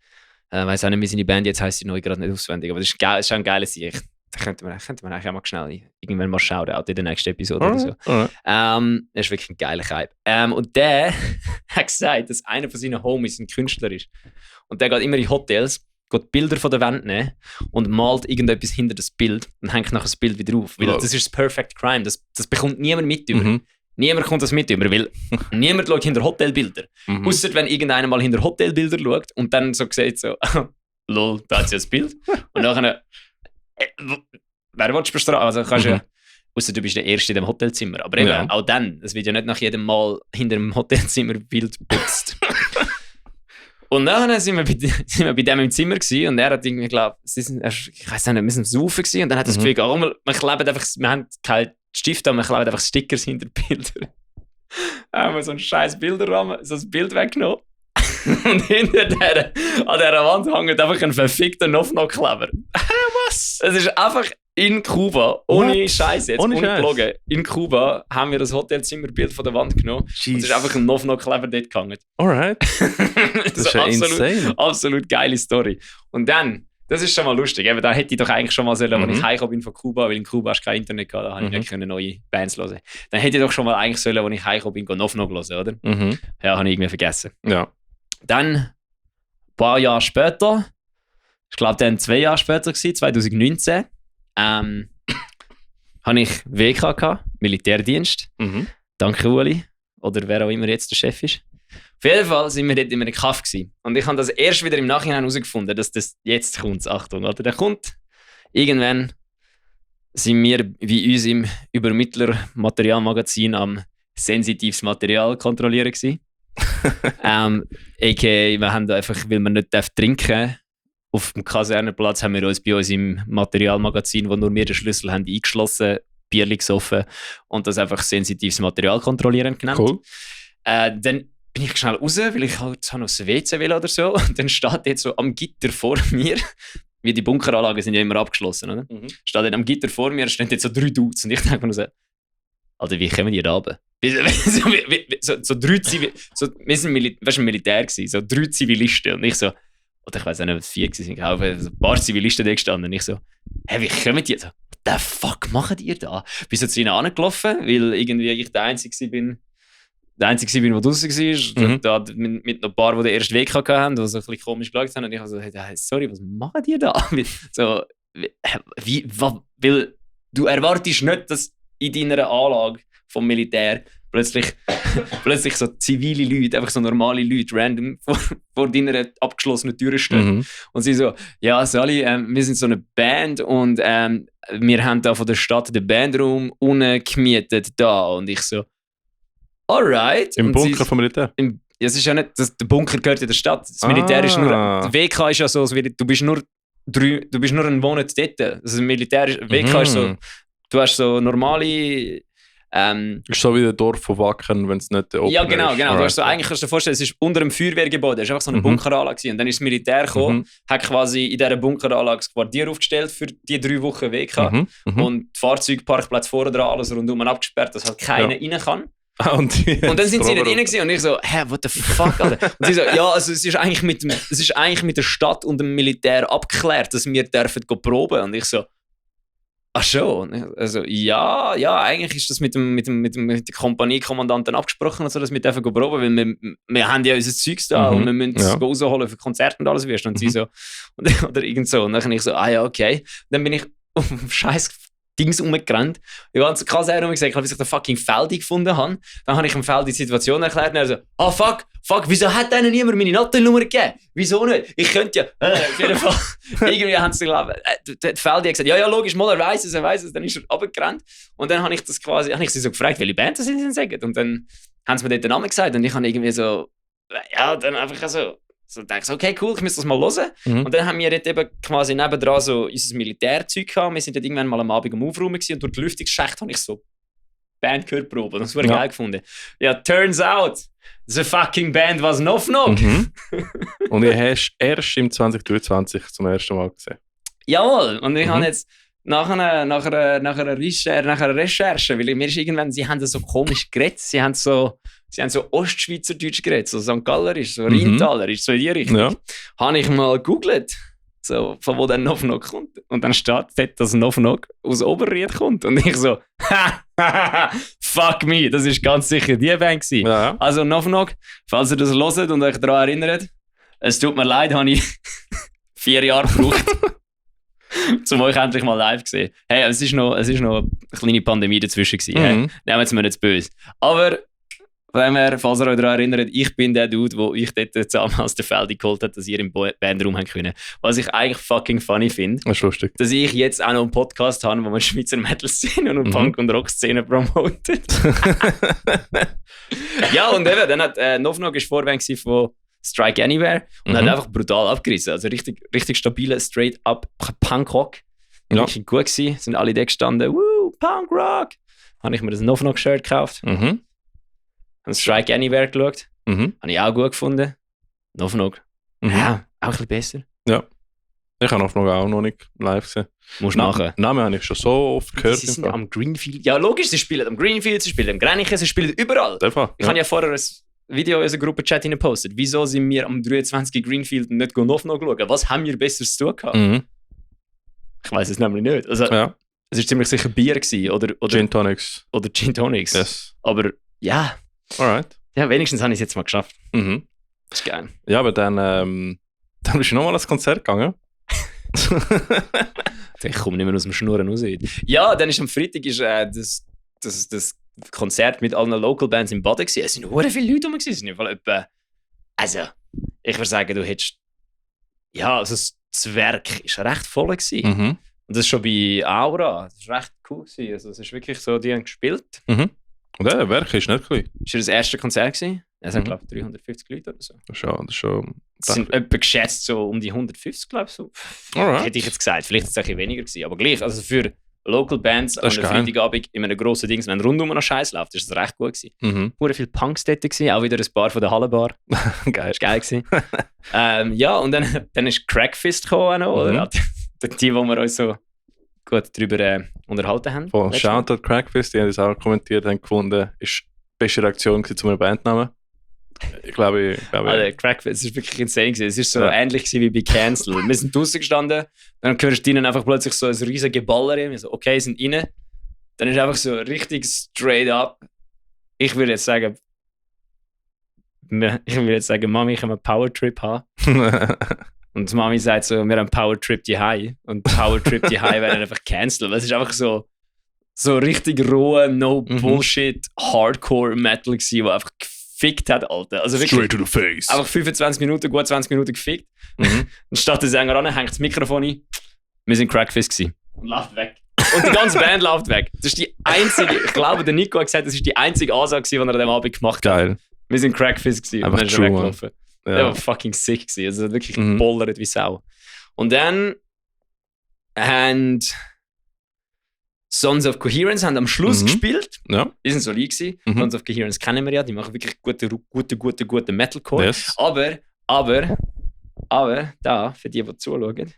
Ich weiss auch nicht, wie seine Band jetzt heisst, die neu gerade nicht auswendig, aber das ist schon ein geiles Sieg. Da könnte man eigentlich auch mal schnell irgendwann mal schauen, auch in der nächsten Episode oder so. Das ist wirklich ein geiler Hype. Und der hat gesagt, dass einer von seinen Homies ein Künstler ist. Und der geht immer in Hotels, geht Bilder von der Wand nehmen und malt irgendetwas hinter das Bild und hängt nachher das Bild wieder auf. Weil das ist das Perfect Crime. Das bekommt niemand mit über. Niemand kommt das mit über, weil niemand schaut hinter Hotelbilder. Ausser wenn irgendeiner mal hinter Hotelbilder schaut und dann so sieht so, lol, da hat sie das Bild. Und nachher, wer willst du bestrafen? Also kannst du ausser du bist der Erste in dem Hotelzimmer. Aber eben, auch dann, es wird ja nicht nach jedem Mal hinter dem Hotelzimmer Bild geputzt. Und dann sind wir bei dem im Zimmer gewesen, und er hat irgendwie geglaubt, ich weiß nicht, wir sind saufen gewesen, und dann hat er das Gefühl, wir haben keinen Stift, aber wir kleben einfach Stickers hinter Bilder. Dann haben wir so einen scheiß Bilderrahmen, so ein Bild weggenommen. Und hinter an dieser Wand hängt einfach ein verfickter No-Knock-Kleber. Was? Es ist einfach in Kuba, ohne Scheiß jetzt, ohne Gelogen. In Kuba haben wir das Hotelzimmerbild von der Wand genommen. Und es ist einfach ein No-Knock-Kleber dort gehangen. Alright. Das ist ja insane. Absolut geile Story. Und dann, das ist schon mal lustig. Eben, da hätte ich doch eigentlich schon mal sollen, als ich heimgekommen bin von Kuba, weil in Kuba hast du kein Internet gehabt, da habe ich nicht neue Bands hören. Dann hätte ich doch schon mal eigentlich sollen, als ich heimgekommen bin, No-Knock hören, oder? Ja, habe ich irgendwie vergessen. Ja. Dann, ein paar Jahre später, ich glaube dann 2 Jahre später, 2019, hatte ich WK gehabt, Militärdienst. Danke Ueli, oder wer auch immer jetzt der Chef ist. Auf jeden Fall sind wir dort in einem Kaff gewesen. Und ich habe das erst wieder im Nachhinein herausgefunden, dass das jetzt kommt, Achtung, oder? Der kommt, irgendwann sind wir wie uns im Übermittler-Materialmagazin am sensitives Material kontrollieren gewesen. A.k.a. wir haben da einfach, weil wir nicht trinken dürfen, auf dem Kasernenplatz haben wir uns bei uns im Materialmagazin, wo nur wir den Schlüssel haben, eingeschlossen, Bierli gesoffen und das einfach sensitives Material kontrollieren genannt. Cool. Dann bin ich schnell raus, weil ich halt noch aufs WC will oder so, und dann steht jetzt so am Gitter vor mir, wie die Bunkeranlagen sind ja immer abgeschlossen, oder? Steht dort am Gitter vor mir, stehen jetzt so 3 Dudes und ich denke mir so, Alter, wie kommen die da runter? So 3 Zivilisten, wir sind ein Militär gewesen, so 3 Zivilisten und ich so, oder ich weiß auch nicht, was 4 waren, aber ein paar Zivilisten da gestanden und ich so, wie kommen die da? What the fuck machen die da? Bin so zu ihnen angelaufen, weil irgendwie ich der Einzige bin, der draußen war, da mit noch ein paar, die den ersten Weg hatten, die so ein bisschen komisch geschaut haben und ich so, hey, sorry, was machen die da? So, weil du erwartest nicht, dass in deiner Anlage vom Militär plötzlich so zivile Leute, einfach so normale Leute, random vor deiner abgeschlossenen Tür stehen. Und sie so, ja, Sally, wir sind so eine Band und wir haben da von der Stadt den Bandraum unten gemietet da. Und ich so, alright. Im Bunker vom Militär? Es ist ja nicht, der Bunker gehört in der Stadt. Das Militär ist nur, der WK ist ja so, du bist nur einen Monat dort. Also das Militär ist, WK ist so, du hast so normale... ist so wie der Dorf von Wacken, wenn es nicht der Open Ja, genau. ist. Du hast so, eigentlich kannst du dir vorstellen, es ist unter einem Feuerwehrgebäude, es war einfach so eine Bunkeranlage gewesen. Und dann ist das Militär gekommen, hat quasi in dieser Bunkeranlage das Quartier aufgestellt für die 3 Wochen WK. Und Fahrzeugparkplatz vorne dran, alles rundum abgesperrt, dass halt keiner rein kann. Und dann sind sie nicht rein gewesen, und ich so, what the fuck, Alter? Und sie so, ja, also es ist eigentlich mit der Stadt und dem Militär abgeklärt, dass wir dürfen proben. Und ich so, Ach schon. Also, ja, eigentlich ist das mit dem Kompaniekommandanten abgesprochen, und so, dass wir dürfen proben, weil wir haben ja unser Zeugs da und wir müssen es rausholen für Konzerte und alles wirst. Und sie so, oder irgend so. Und dann bin ich so, ja, okay. Dann bin ich auf dem scheiß Dings rumgerannt. Ich habe krass gesagt, bis ich den fucking Feldi gefunden habe. Dann habe ich dem Feldi die Situation erklärt und er so, fuck, wieso hat denen niemand meine Nattennummer gegeben? Wieso nicht? Ich könnte ja, auf jeden Fall. Irgendwie haben sie geglaubt, der Feldi hat gesagt, ja, logisch, mal, er weiss es, dann ist er runtergerannt. Und dann habe ich sie so gefragt, welche Band das sie denn sagen. Und dann haben sie mir dort den Namen gesagt und ich habe irgendwie so, dann einfach so dachte ich, okay, cool, ich muss das mal hören. Und dann haben wir dort eben quasi nebendran so unser Militärzeug gehabt. Wir sind dort irgendwann mal am Abend am Aufräumen gewesen und durch die Lüftungsschacht habe ich so Band gehört proben. Das war geil gefunden. Ja, turns out, the fucking Band was Knock Knock. Und ihr hast erst im 2023 zum ersten Mal gesehen. Jawohl, und ich habe jetzt nach einer Recherche, weil mir ist irgendwann, sie haben so komisch geredet, sie haben so Ostschweizerdeutsch geredet, so St. Gallerisch, so Rheintalerisch, so in die Richtung. Habe ich mal gegoogelt, so, von wo der Knock Knock kommt. Und dann steht dort, dass Knock Knock aus Oberried kommt. Und ich so, fuck me, das ist ganz sicher die Band gewesen. Ja. Also Knock Knock, falls ihr das hört und euch daran erinnert, es tut mir leid, habe ich 4 Jahre gebraucht, um euch endlich mal live zu sehen. Hey, es ist noch eine kleine Pandemie dazwischen gewesen. Hey, nehmen Sie mir nicht böse. Aber falls ihr euch daran erinnert, ich bin der Dude, der euch dort zusammen aus der Feldi geholt hat, dass ihr im Bandraum haben können. Was ich eigentlich fucking funny finde, das ist lustig, dass ich jetzt auch noch einen Podcast habe, wo man Schweizer Metal-Szene und Punk- und Rock-Szene promotet. Ja, und eben, dann hat Knock Knock Vorband von Strike Anywhere und hat einfach brutal abgerissen. Also richtig stabile, straight-up Punk-Rock. Ja. Richtig gut gewesen. Sind alle da gestanden, woo, Punk-Rock. Habe ich mir das Knock Knock-Shirt gekauft. Habe Strike Anywhere geschaut. Habe ich auch gut gefunden. Knock Knock. Ja, auch ein bisschen besser. Ja. Ich habe Knock Knock auch noch nicht live gesehen. Musst nachher. Namen habe ich schon so oft gehört. Sie sind am Greenfield. Ja, logisch, sie spielen am Greenfield, sie spielen am Grenichen, sie spielen überall. Ich habe ja vorher ein Video in unserer Gruppe-Chat gepostet. Wieso sind wir am 23. Greenfield und nicht Knock Knock schauen? Was haben wir Besseres zu tun gehabt? Ich weiß es nämlich nicht. Also, es war ziemlich sicher Bier gewesen, oder Gin Tonics. Oder Gin Tonics. Yes. Aber ja. Alright. Ja, wenigstens habe ich es jetzt mal geschafft. Das ist geil. Ja, aber dann bist du nochmal ans Konzert gegangen. Ich komme nicht mehr aus dem Schnurren raus. Ja, dann ist am Freitag das Konzert mit allen Local Bands im Baden gewesen. Es sind sehr viele Leute rum gewesen. Also, ich würde sagen, du hättest... Ja, also das Werk ist recht voll gewesen. Und das schon bei Aura. Das war recht cool gewesen. Also, es ist wirklich so, die haben gespielt. Und der Werk ist nicht klein. Ist das erste Konzert gewesen? Es sind, glaube ich, 350 Leute oder so. Das ist schon es sind etwa geschätzt so um die 150, glaube ich. So. Hätte ich jetzt gesagt. Vielleicht ist es ein bisschen weniger gewesen. Aber gleich, also für Local Bands an einem Freitagabend in einem grossen Ding, wenn rundum noch Scheiß läuft, ist das recht gut gewesen. Sehr viele Punks dort gewesen, auch wieder ein Paar von der Hallenbar. Geil. Das war geil gewesen. Ja, und dann ist Crackfist gekommen, oder? Die, wo wir uns so gut darüber unterhalten haben. Von Shoutout Crackfist, die haben das auch kommentiert, haben gefunden, ist die beste Reaktion zu einem Bandnamen. Ich glaube. Also, Crackfist, es war wirklich insane gewesen. Es ist so ähnlich wie bei Cancel. Wir sind draußen gestanden, dann hörst du ihnen einfach plötzlich so ein riesiges Geballer. Wir so, okay, sind rein. Dann ist einfach so richtig straight up. Ich würde jetzt sagen, Mami, ich habe einen Powertrip haben. Und Mami sagt so, wir haben Powertrip die High. Und Powertrip die High werden einfach cancelled. Es ist einfach so richtig roher, no Bullshit, Hardcore Metal gewesen, der einfach gefickt hat, Alter. Also wirklich, straight to the face. Einfach 25 Minuten, gut 20 Minuten gefickt. Und statt der Sänger an, hängt das Mikrofon ein. Wir sind Crackfist gewesen. Und läuft weg. Und die ganze Band läuft weg. Das ist die einzige, ich glaube, der Nico hat gesagt, das ist die einzige Ansage, die er an dem Abend gemacht hat. Geil. Wir sind Crackfist gewesen. Einfach und dann ist er weggelaufen. Ja. Der war fucking sick gewesen. Also wirklich gebollert wie Sau. Und dann haben Sons of Coherence haben am Schluss gespielt. Ja. Die sind so lieb gewesen. Sons of Coherence kennen wir ja. Die machen wirklich gute Metalcore. Yes. Aber, da, für die zuschauen,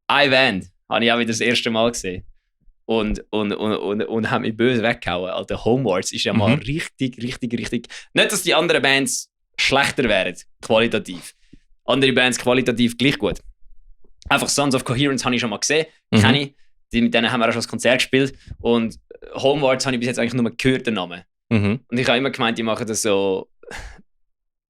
iVand habe ich auch wieder das erste Mal gesehen. Und haben mich böse weggehauen. Alter, Homewards ist ja mal richtig. Nicht, dass die anderen Bands schlechter wären, qualitativ. Andere Bands qualitativ gleich gut. Einfach Sons of Coherence habe ich schon mal gesehen. Kenne ich. mit denen haben wir auch schon das Konzert gespielt. Und Homewards habe ich bis jetzt eigentlich nur gehört, den Namen. Mhm. Und ich habe immer gemeint, die machen das so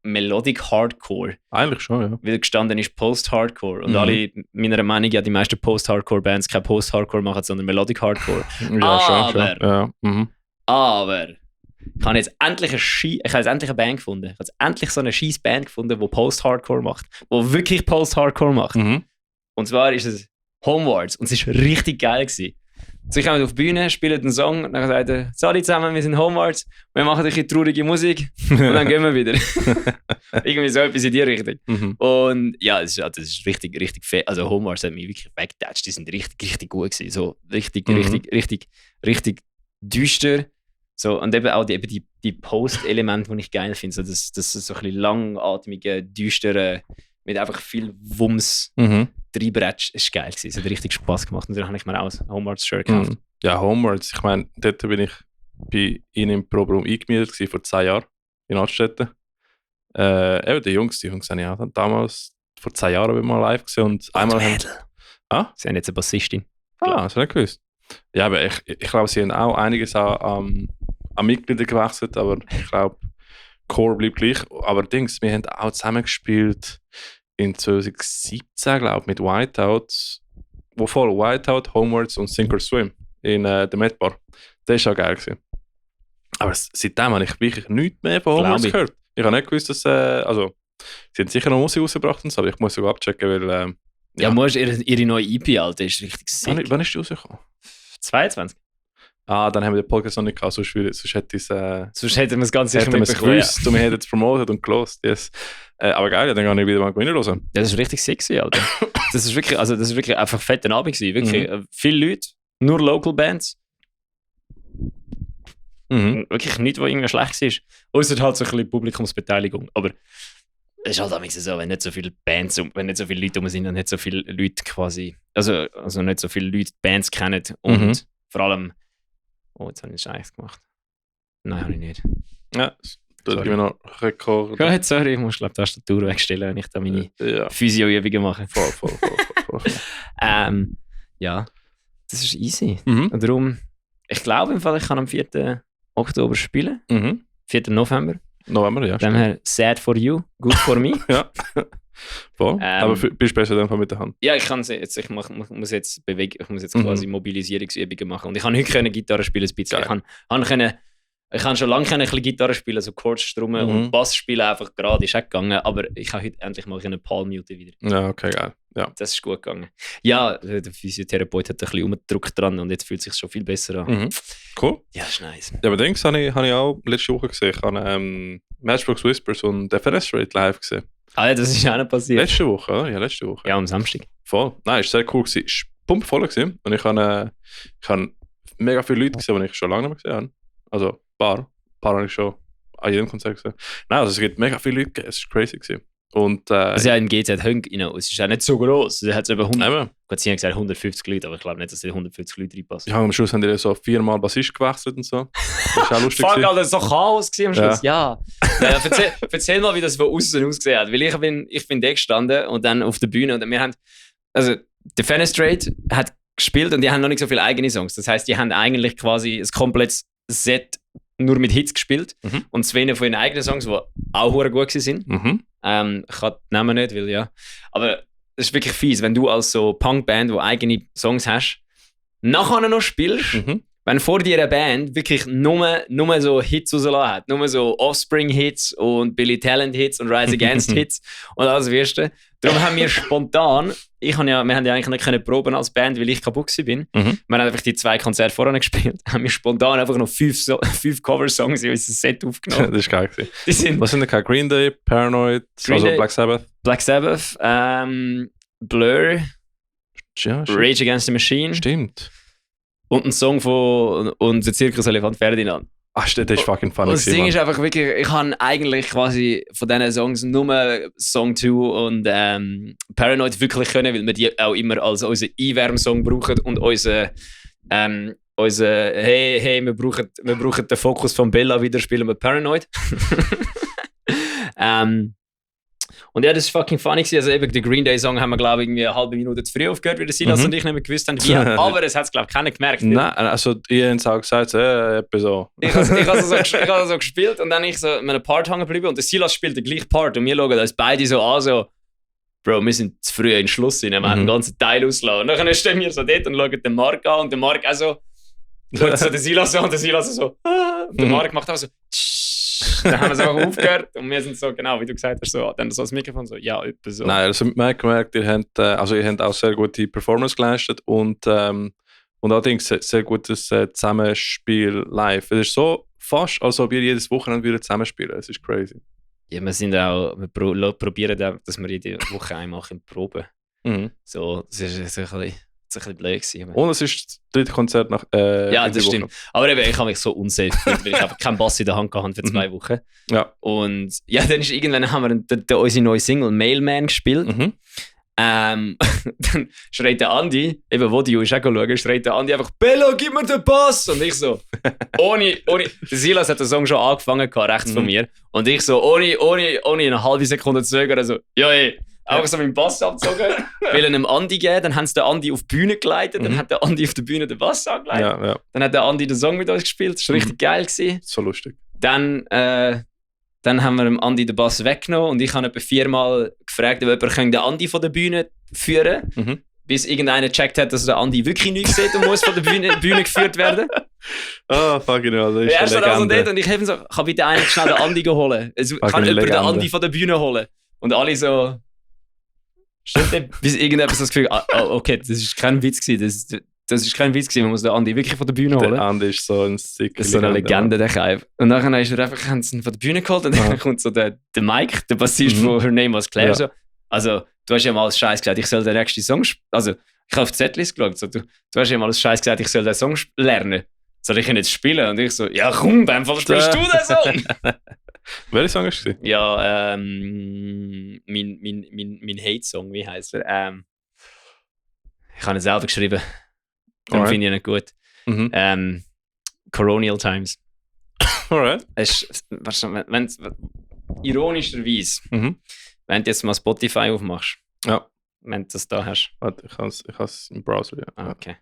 Melodic Hardcore. Eigentlich schon, ja. Weil gestanden ist Post-Hardcore. Und alle, meiner Meinung nach, die meisten Post-Hardcore-Bands kein Post-Hardcore machen, sondern Melodic Hardcore. Ja, schon. Ja. Mhm. Aber ich habe jetzt endlich eine Band gefunden. Ich habe jetzt endlich so eine scheiß Band gefunden, die Post-Hardcore macht. Die wirklich Post-Hardcore macht. Mhm. Und zwar ist es Homewards. Und es war richtig geil gewesen. Also ich komme auf die Bühne, spiele den Song und dann sagt er, «Salut zusammen, wir sind Homewards, wir machen ein bisschen traurige Musik und dann gehen wir wieder.» Irgendwie so etwas in die Richtung. Mhm. Und ja, das ist richtig, richtig fett. Also Homewards hat mich wirklich weggetatscht. Die sind richtig, richtig gut gewesen. So richtig, richtig düster. So, und eben auch die Post-Elemente, die ich geil finde. So, das so ein bisschen langatmige, düstere, mit einfach viel Wumms reinbretsch. Das war geil gewesen. Es hat richtig Spass gemacht. Und dann habe ich mir auch ein Homewards-Shirt gekauft. Ja, Homewards. Ich meine, dort bin ich bei ihnen im Proberaum eingemietet gewesen, vor 10 Jahren in Altstätten. Eben die Jungs habe ich auch damals vor 10 Jahren mal live gesehen und einmal haben... Sie haben jetzt eine Bassistin. Das habe ich nicht gewusst. Ja, aber ich glaube, sie haben auch einiges an Mitgliedern gewechselt, aber ich glaube, Core bleibt gleich. Aber Dings, wir haben auch zusammen gespielt in 2017, glaube ich, mit Whiteout. Whiteout, Homewards und Sink or Swim in der Met Bar. Das war auch geil gewesen. Aber seitdem habe ich wirklich nichts mehr von Homewards gehört. Ich habe nicht gewusst, dass... sie haben sicher noch Musik rausgebracht, aber ich muss sogar abchecken, weil... ihre neue EP, Alter, ist richtig sick. Wann ist die rausgekommen? 22. Dann haben wir den Podcast noch nicht gehabt, sonst hätte ich es... Sonst hätten wir es ganz sicher nicht gewusst und wir hätten es promotet und gelost. Yes. Aber geil, dann kann ich wieder mal gewinnen hören. Das ist richtig sexy, Alter. Das ist wirklich einfach ein fetter Abend gewesen. Wirklich, viele Leute, nur Local Bands. Wirklich nichts, was irgendwie schlecht war. Außer halt so ein bisschen Publikumsbeteiligung. Aber es ist halt auch so, wenn nicht so viele Bands, wenn nicht so viele Leute rum sind und nicht so viele Leute quasi, also nicht so viele Leute Bands kennen und vor allem, oh, jetzt habe ich Scheiß gemacht. Nein, habe ich nicht. Ja, da geben wir noch Rekord. Gut, sorry, ich muss glaube die Tastatur wegstellen, wenn ich da meine Physio-Übungen mache. Voll. Ja, das ist easy. Und darum, ich glaube im Fall, ich kann am 4. Oktober spielen. 4. November. Ja. Dann her sad for you, good for me. Ja. Voll. Aber bist du besser in dem Fall mit der Hand? Ja, ich kann jetzt, ich muss jetzt quasi Mobilisierungsübungen machen. Und ich kann heute Gitarre spielen ein bisschen. Ich kann schon lange ein bisschen Gitarre spielen, so Chords strummen und Bass spielen einfach gerade, ist auch gegangen. Aber ich kann heute endlich mal eine Palm-Mute wieder. Ja, okay, geil. Ja. Das ist gut gegangen. Ja, der Physiotherapeut hat ein bisschen umgedrückt dran und jetzt fühlt es sich schon viel besser an. Cool. Ja, das ist nice. Ja, aber Dings habe ich auch letzte Woche gesehen. Ich habe Matchbox Whispers und FNS Rate live gesehen. Ah ja, das ist auch nicht passiert. Letzte Woche, oder? Ja, letzte Woche. Ja, am Samstag. Voll. Nein, es war sehr cool. Es war pumpvoll gewesen. Und ich habe mega viele Leute gesehen, die ich schon lange nicht mehr gesehen habe. Also ein paar habe ich schon an jedem Konzert gesehen. Nein, also es gibt mega viele Leute gegeben. Es war crazy gewesen. Und, also ja, in GZ Hönk, es ist auch nicht so groß. Es hat über 100, Gott sie haben gesagt 150 Leute, aber ich glaube nicht, dass die 150 Leute reinpassen. Ja, am Schluss haben die so 4-mal Bassist gewechselt und so. Das ist auch lustig. Fuck, Alter, das war so Chaos am Schluss. Ja. Erzähl mal, wie das von außen ausgesehen hat. Weil ich bin da gestanden und dann auf der Bühne und wir haben, also der Fenestrate hat gespielt und die haben noch nicht so viele eigene Songs. Das heisst, die haben eigentlich quasi ein komplettes Set nur mit Hits gespielt und 2 von ihren eigenen Songs, die auch gut waren. Ich kann die Namen nicht, weil ja. Aber es ist wirklich fies, wenn du als so Punkband, die eigene Songs hast, nachher noch spielst, wenn vor dir eine Band wirklich nur so Hits rausgelassen hat, nur so Offspring-Hits und Billy Talent-Hits und Rise Against-Hits und alles Wirste. Darum haben wir spontan, wir haben ja eigentlich nicht können proben als Band, weil ich kaputt war. Wir haben einfach die 2 Konzerte vorher gespielt, haben wir spontan einfach noch 5 Cover-Songs in unser Set aufgenommen. Das ist geil gewesen. Was sind denn? Green Day, Paranoid, Black Sabbath? Black Sabbath, Blur, Rage Against the Machine. Stimmt. Und ein Song von und der Zirkus Elefant Ferdinand. Ach, das ist fucking funny. Und das Ding ist einfach wirklich, ich habe eigentlich quasi von diesen Songs nur Song 2 und Paranoid wirklich können, weil wir die auch immer als unseren Einwärmsong brauchen und unser hey, wir brauchen den Fokus von Bella wieder, spielen wir Paranoid. Und ja, das war fucking funny gewesen. Also eben, den Green Day Song haben wir, glaube ich, irgendwie eine halbe Minute zu früh aufgehört, wie der Silas und ich nicht mehr gewusst haben, wie. Aber es hat es, glaube ich, keiner gemerkt. Nein, also ihr habt es auch gesagt, etwa so. Ich habe so gespielt und dann ich so mit einem Part hängen geblieben und der Silas spielt den gleichen Part und wir schauen uns beide so an, so, Bro, wir sind zu früh in den Schluss rein, wir haben den ganzen Teil ausgelassen. Und dann stehen wir so dort und schauen den Marc an und der Marc auch so, schaut so den Silas an und der Silas so, und der Marc macht auch so, dann haben wir es einfach aufgehört und wir sind so, genau, wie du gesagt hast, so, dann so das Mikrofon so, ja, etwa so. Nein, also man hat gemerkt, ihr habt auch sehr gute Performance geleistet und allerdings sehr gutes Zusammenspiel live. Es ist so fast, als ob ihr jedes Wochenende wieder zusammenspielen. Es ist crazy. Ja, wir probieren auch, dass wir jede Woche einmal proben. So, das ist ein bisschen blöd gewesen. Und es ist das dritte Konzert nach ja, das stimmt. Aber eben, ich habe mich so unsafe gefühlt, weil ich einfach keinen Bass in der Hand hatte für 2 Wochen. Ja. Und ja, dann ist irgendwann haben wir unsere neue Single Mailman gespielt. Dann schreit der Andi, eben wo die ist auch schauen, schreit der Andi einfach «Bello, gib mir den Bass!» Und ich so, ohne der Silas hat den Song schon angefangen, rechts von mir. Und ich so, ohne eine halbe Sekunde zu zögern, so «Ja, ey!» Einfach so meinen Bass abgezogen, will einem Andi geben, dann haben sie den Andi auf die Bühne geleitet, dann hat der Andi auf der Bühne den Bass angeleitet. Ja. Dann hat der Andi den Song mit uns gespielt, das war richtig geil gewesen. So lustig. Dann haben wir dem Andi den Bass weggenommen und ich habe etwa 4-mal gefragt, ob jemand den Andi von der Bühne führen kann, bis irgendeiner gecheckt hat, dass der Andi wirklich nichts sieht und muss von der Bühne geführt werden. Oh, fucking hell, das ist er eine stand also Legende. dort und ich habe so, kann bitte einer schnell den Andi holen? Also, kann jemand den Andi von der Bühne holen? Und alle so... bis irgendjemand so das Gefühl, okay, das ist kein Witz gewesen, das ist kein Witz gewesen, man muss den Andi wirklich von der Bühne holen. Der Andi ist so ein sick. Das ist so eine Legende, der Kaif. Und dann haben sie ihn von der Bühne geholt und dann kommt so der Mike, der Bassist von Her Name Was Claire. So. Also, du hast ja mal als Scheiß gesagt, ich soll den nächsten Song also ich habe auf die Zettel geschaut, so, du hast ja mal als Scheiß gesagt, ich soll den Song lernen. Soll ich ihn jetzt spielen? Und ich so, ja komm, beim Fall spielst du den Song! Welcher Song ist es? Ja, mein Hate-Song, wie heisst er? Ich habe ihn selber geschrieben. Darum finde ich ihn nicht gut. Colonial Times. Alright. Ironischerweise, wenn du jetzt mal Spotify aufmachst, wenn du das da hast. Warte, ich habe es im Browser, ja. Ah, okay.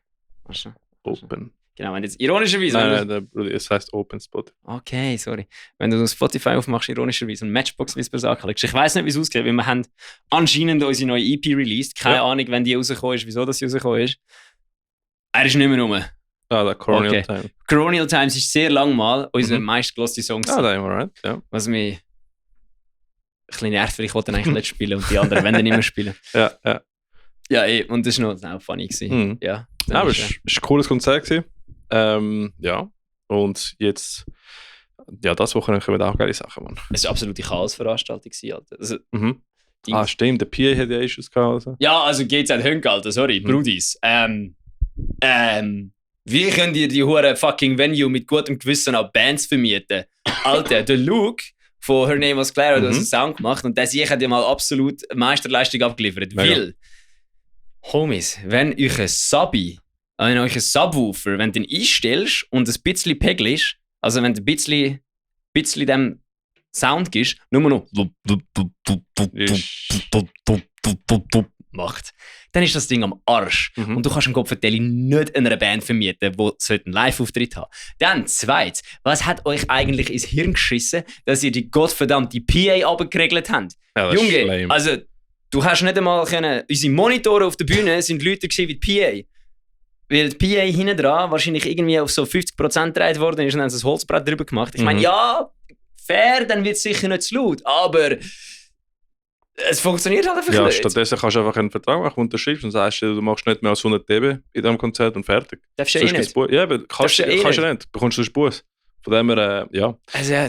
Open. Genau, wenn du jetzt ironischerweise... Nein, es heißt Open Spot. Okay, sorry. Wenn du Spotify aufmachst, ironischerweise, und Matchbox, wie es bei Sachen liegt. Ich weiss nicht, wie es ausgeht, weil wir haben anscheinend unsere neue EP released. Keine Ahnung, wenn die rausgekommen ist, wieso das rausgekommen ist. Er ist nicht mehr rum. Der Colonial Times. Colonial Times ist sehr lang mal unser meistgelöste Song. Da haben wir, right? Ja. Was mich ein bisschen nervt, weil ich wollte eigentlich nicht spielen und die anderen wollen nicht mehr spielen. Ja. Ja, und das war noch funny gewesen. Ja, aber es war ein cooles Konzert gewesen. Ja, und jetzt, ja, das Wochenende kommen auch geile Sachen, Mann. Es war eine absolute Chaosveranstaltung, Alter. Also, stimmt, der PA hat ja Issues gehabt. Also. Ja, also geht's an Hönk, Alter, sorry, Brudis. Wie könnt ihr die hure fucking Venue mit gutem Gewissen auch Bands vermieten? Alter, der Luke von Her Name Was Claire hat einen Sound gemacht und der sich hat ja mal absolut Meisterleistung abgeliefert. Weil, Homies, wenn euch ein Subwoofer, wenn du den einstellst und ein bisschen pegelst, also wenn du ein bisschen dem Sound gibst, nur noch macht, dann ist das Ding am Arsch. Und du kannst einen Kopfverteilung nicht einer Band vermieten, die einen Live-Auftritt haben. Dann, zweitens, was hat euch eigentlich ins Hirn geschissen, dass ihr die gottverdammte PA runtergeregelt habt? Ja, Junge, also du hast nicht einmal können, unsere Monitore auf der Bühne sind Leute wie die PA. Weil die PA hinten dran wahrscheinlich irgendwie auf so 50% gedreht worden ist und dann haben sie ein Holzbrett drüber gemacht. Ich meine, ja, fair, dann wird es sicher nicht zu laut, aber es funktioniert halt einfach nicht. Stattdessen kannst du einfach einen Vertrag machen, unterschreibst und sagst, du machst nicht mehr als 100 dB in diesem Konzert und fertig. Darfst du eh nicht. Ja, aber kannst du nicht. Bekommst du einen Buß. Von dem her,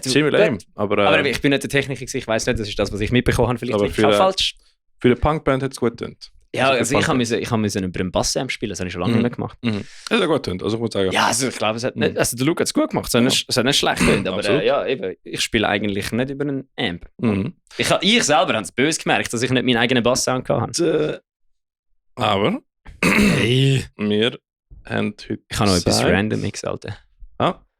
ziemlich lame. Aber ich bin nicht der Techniker, ich weiss nicht, das ist das, was ich mitbekommen habe. Vielleicht liegt es falsch. Für eine Punkband hat es gut getönt. Ja, also ich musste über einen Bassamp spielen, das habe ich schon lange nicht mehr gemacht. Es hat gut getönt, also ich muss sagen. Ja, also ich glaube, der Luke hat es gut gemacht, es hat nicht schlecht getönt, aber eben, ich spiele eigentlich nicht über einen Amp. Ich selber habe es böse gemerkt, dass ich nicht meinen eigenen Basssound hatte. Aber wir haben heute Ich habe noch etwas random Mix, Alter.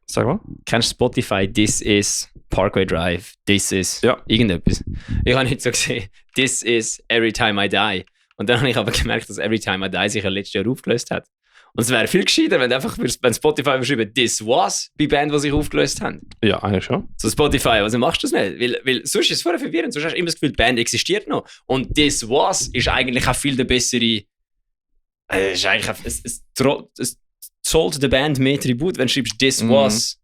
Sag mal. Kennst du Spotify? This is Parkway Drive. This is irgendetwas. Ich habe nicht so gesehen. This is Every Time I Die. Und dann habe ich aber gemerkt, dass Every Time I Die sich ja letztes Jahr aufgelöst hat. Und es wäre viel gescheiter, wenn du einfach wenn Spotify geschrieben This was bei Band, die sich aufgelöst haben. Ja, eigentlich schon. So Spotify, also machst du das nicht? Weil sonst ist es voll verwirrend. Sonst hast du immer das Gefühl, die Band existiert noch. Und This was ist eigentlich auch viel der bessere... ist eigentlich es zollt der Band mehr Tribut, wenn du schreibst This was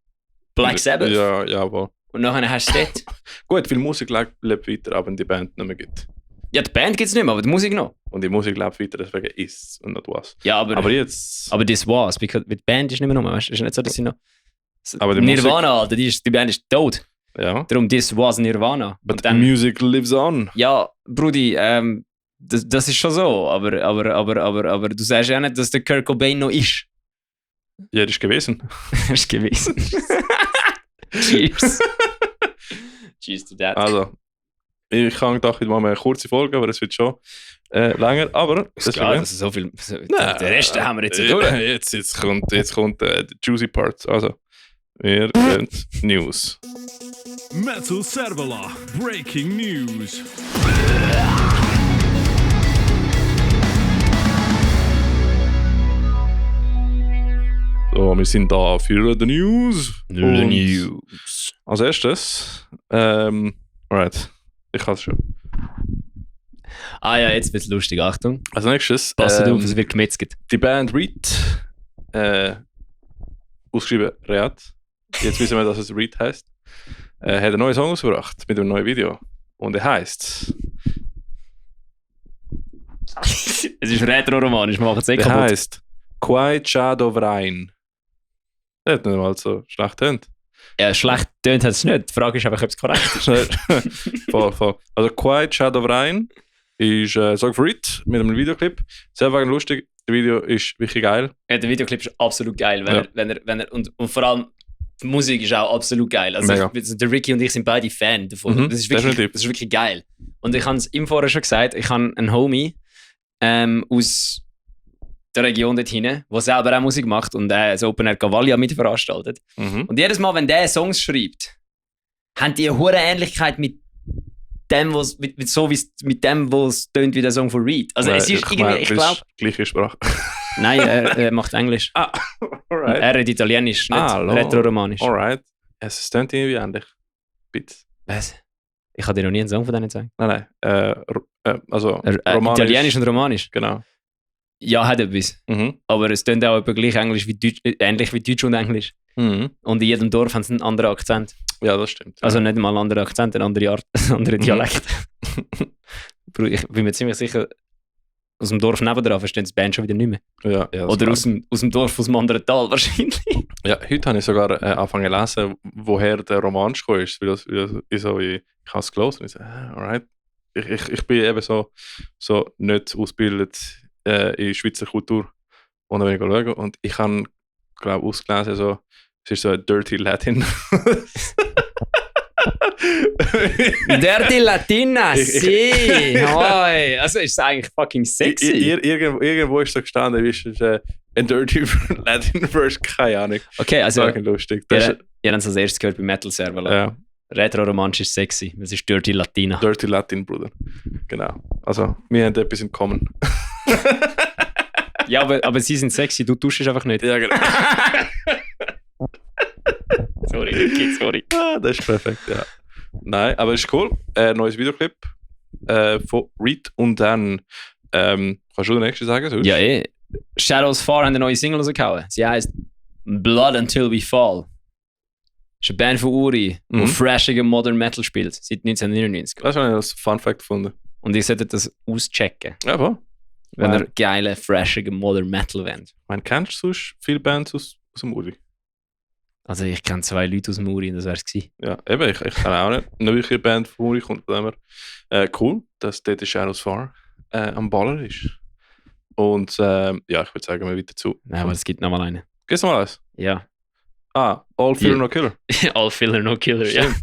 Black Sabbath. Ja, jawohl. Und nachher hast du das. Gut, weil Musik lebt weiter, aber wenn die Band nicht mehr gibt. Ja, die Band gibt es nicht mehr, aber die Musik noch. Und die Musik lebt weiter, deswegen ist und nicht was. Ja, aber jetzt... Aber das war's, weil die Band ist nicht mehr rum, weißt du? Es ist nicht so, dass sie noch... Aber die Nirvana, Alter, die Band ist tot. Ja. Darum, das was Nirvana. But Und dann, music lives on. ja, Brudi, das ist schon so, aber du sagst ja nicht, dass der Kurt Cobain noch ist. Ja, das ist gewesen. Das ist gewesen. Cheers. Cheers to that. Also, ich kann gedacht, ich mache mal eine kurze Folge, aber es wird schon länger. Aber das ist so viel. Nein, Den Rest haben wir jetzt nicht durch. Jetzt kommt der juicy Part. Also, wir gehen News. Metal Servola, breaking news. So, wir sind da für die News. Und News. als erstes, alright, ich kann es schon. Ah ja, jetzt wird's lustig, Achtung. Als nächstes, Passt auf, es wird gemetzelt. die Band Reed, ausgeschrieben Reat, jetzt wissen wir, dass es Reed heisst, hat einen neuen Song ausgebracht mit einem neuen Video. Und er heisst... Es ist retro-romanisch, wir machen es eh Der kaputt. heisst Quiet Shadow of Rhein. Der hat nicht mal so schlecht tönt. Ja, schlecht tönt hat es nicht. Die Frage ist einfach, ob es korrekt ist. voll. Also Quiet Shadow of Rhein ist Song von Reed mit einem Videoclip. Sehr wegen lustig. Das Video ist wirklich geil. Ja, der Videoclip ist absolut geil. Ja. Wenn er, und vor allem die Musik ist auch absolut geil. Also Mega. der Ricky und ich sind beide Fan davon. Mhm, das ist definitiv. wirklich geil. Und ich habe es ihm vorher schon gesagt, ich habe einen Homie aus der Region dort hinten, der selber auch Musik macht und das Open Air Cavalia mitveranstaltet. Mhm. Und jedes Mal, wenn der Songs schreibt, haben die eine hohe Ähnlichkeit mit dem, mit dem, was tönt wie der Song von Reed. Also es ist irgendwie, ich glaube... Gleiche Sprache. Nein, er macht Englisch. Alright. Er redet Italienisch, nicht retro-romanisch. Alright. Es tönt irgendwie ähnlich. Bitte. Was? Ich habe dir noch nie einen Song von denen gezeigt. Nein. Also Romanisch. Italienisch und Romanisch? Genau. Ja, hat etwas. Mhm. Aber es tönt auch etwa gleich Englisch wie Deutsch, ähnlich wie Deutsch und Englisch. Mhm. Und in jedem Dorf haben sie einen anderen Akzent. Ja, das stimmt. Also nicht mal einen anderen Akzent, eine andere Art, einen anderen Dialekt. Ich bin mir ziemlich sicher, aus dem Dorf nebenan verstehen die Band schon wieder nicht mehr. Ja, das Oder glaub aus dem Dorf aus dem anderen Tal wahrscheinlich. Ja, heute habe ich sogar angefangen zu lesen, woher der Roman gekommen ist. Ich habe es gelesen und ich so, alright. Ich bin eben so nicht ausgebildet in Schweizer Kultur. Und dann bin ich schauen und ich habe, glaube ausgelesen, so, es ist so ein Dirty Latin. Dirty Latina, si! Hoi. Also ist es eigentlich fucking sexy. Irgendwo ist so gestanden, wie ist es ein Dirty Latin Verse, keine Ahnung. Okay, also Fucking lustig. Das ihr habt es als erstes gehört bei Metal Server. ja, Retro-Romanisch ist sexy. Das ist Dirty Latina. Dirty Latin, Bruder. Genau. Also, wir haben etwas in common. Ja, aber sie sind sexy, du duschst einfach nicht. Ja, genau. Sorry. Das ist perfekt, ja. Nein, aber es ist cool. Neues Videoclip von Reed und dann kannst du den nächsten sagen? Sonst? Ja, Shadows Far haben eine neue Single rausgehauen. Sie heisst Blood Until We Fall. Das ist eine Band von Uri, die thrashigen Modern Metal spielt, seit 1999. Das habe ich als Fun Fact gefunden. Und ihr solltet das auschecken, Ja, voll. wenn ihr geile, thrashigen Modern Metal wollt. Ich meine, kennst du sonst viele Bands aus dem Uri? Also ich kenne 2 Leute aus dem Uri und das wär's gewesen. Ja, eben, ich kenne auch nicht. Eine wirkliche Band von Uri kommt von dem her. Cool, dass dort Shadows Far am Baller ist. Und ja, ich würde sagen, wir weiter zu. Nein, aber es gibt noch mal eine. Gehst du mal eins? Ja. All Fear No Killer. All Filler No Killer, ja. Stimmt.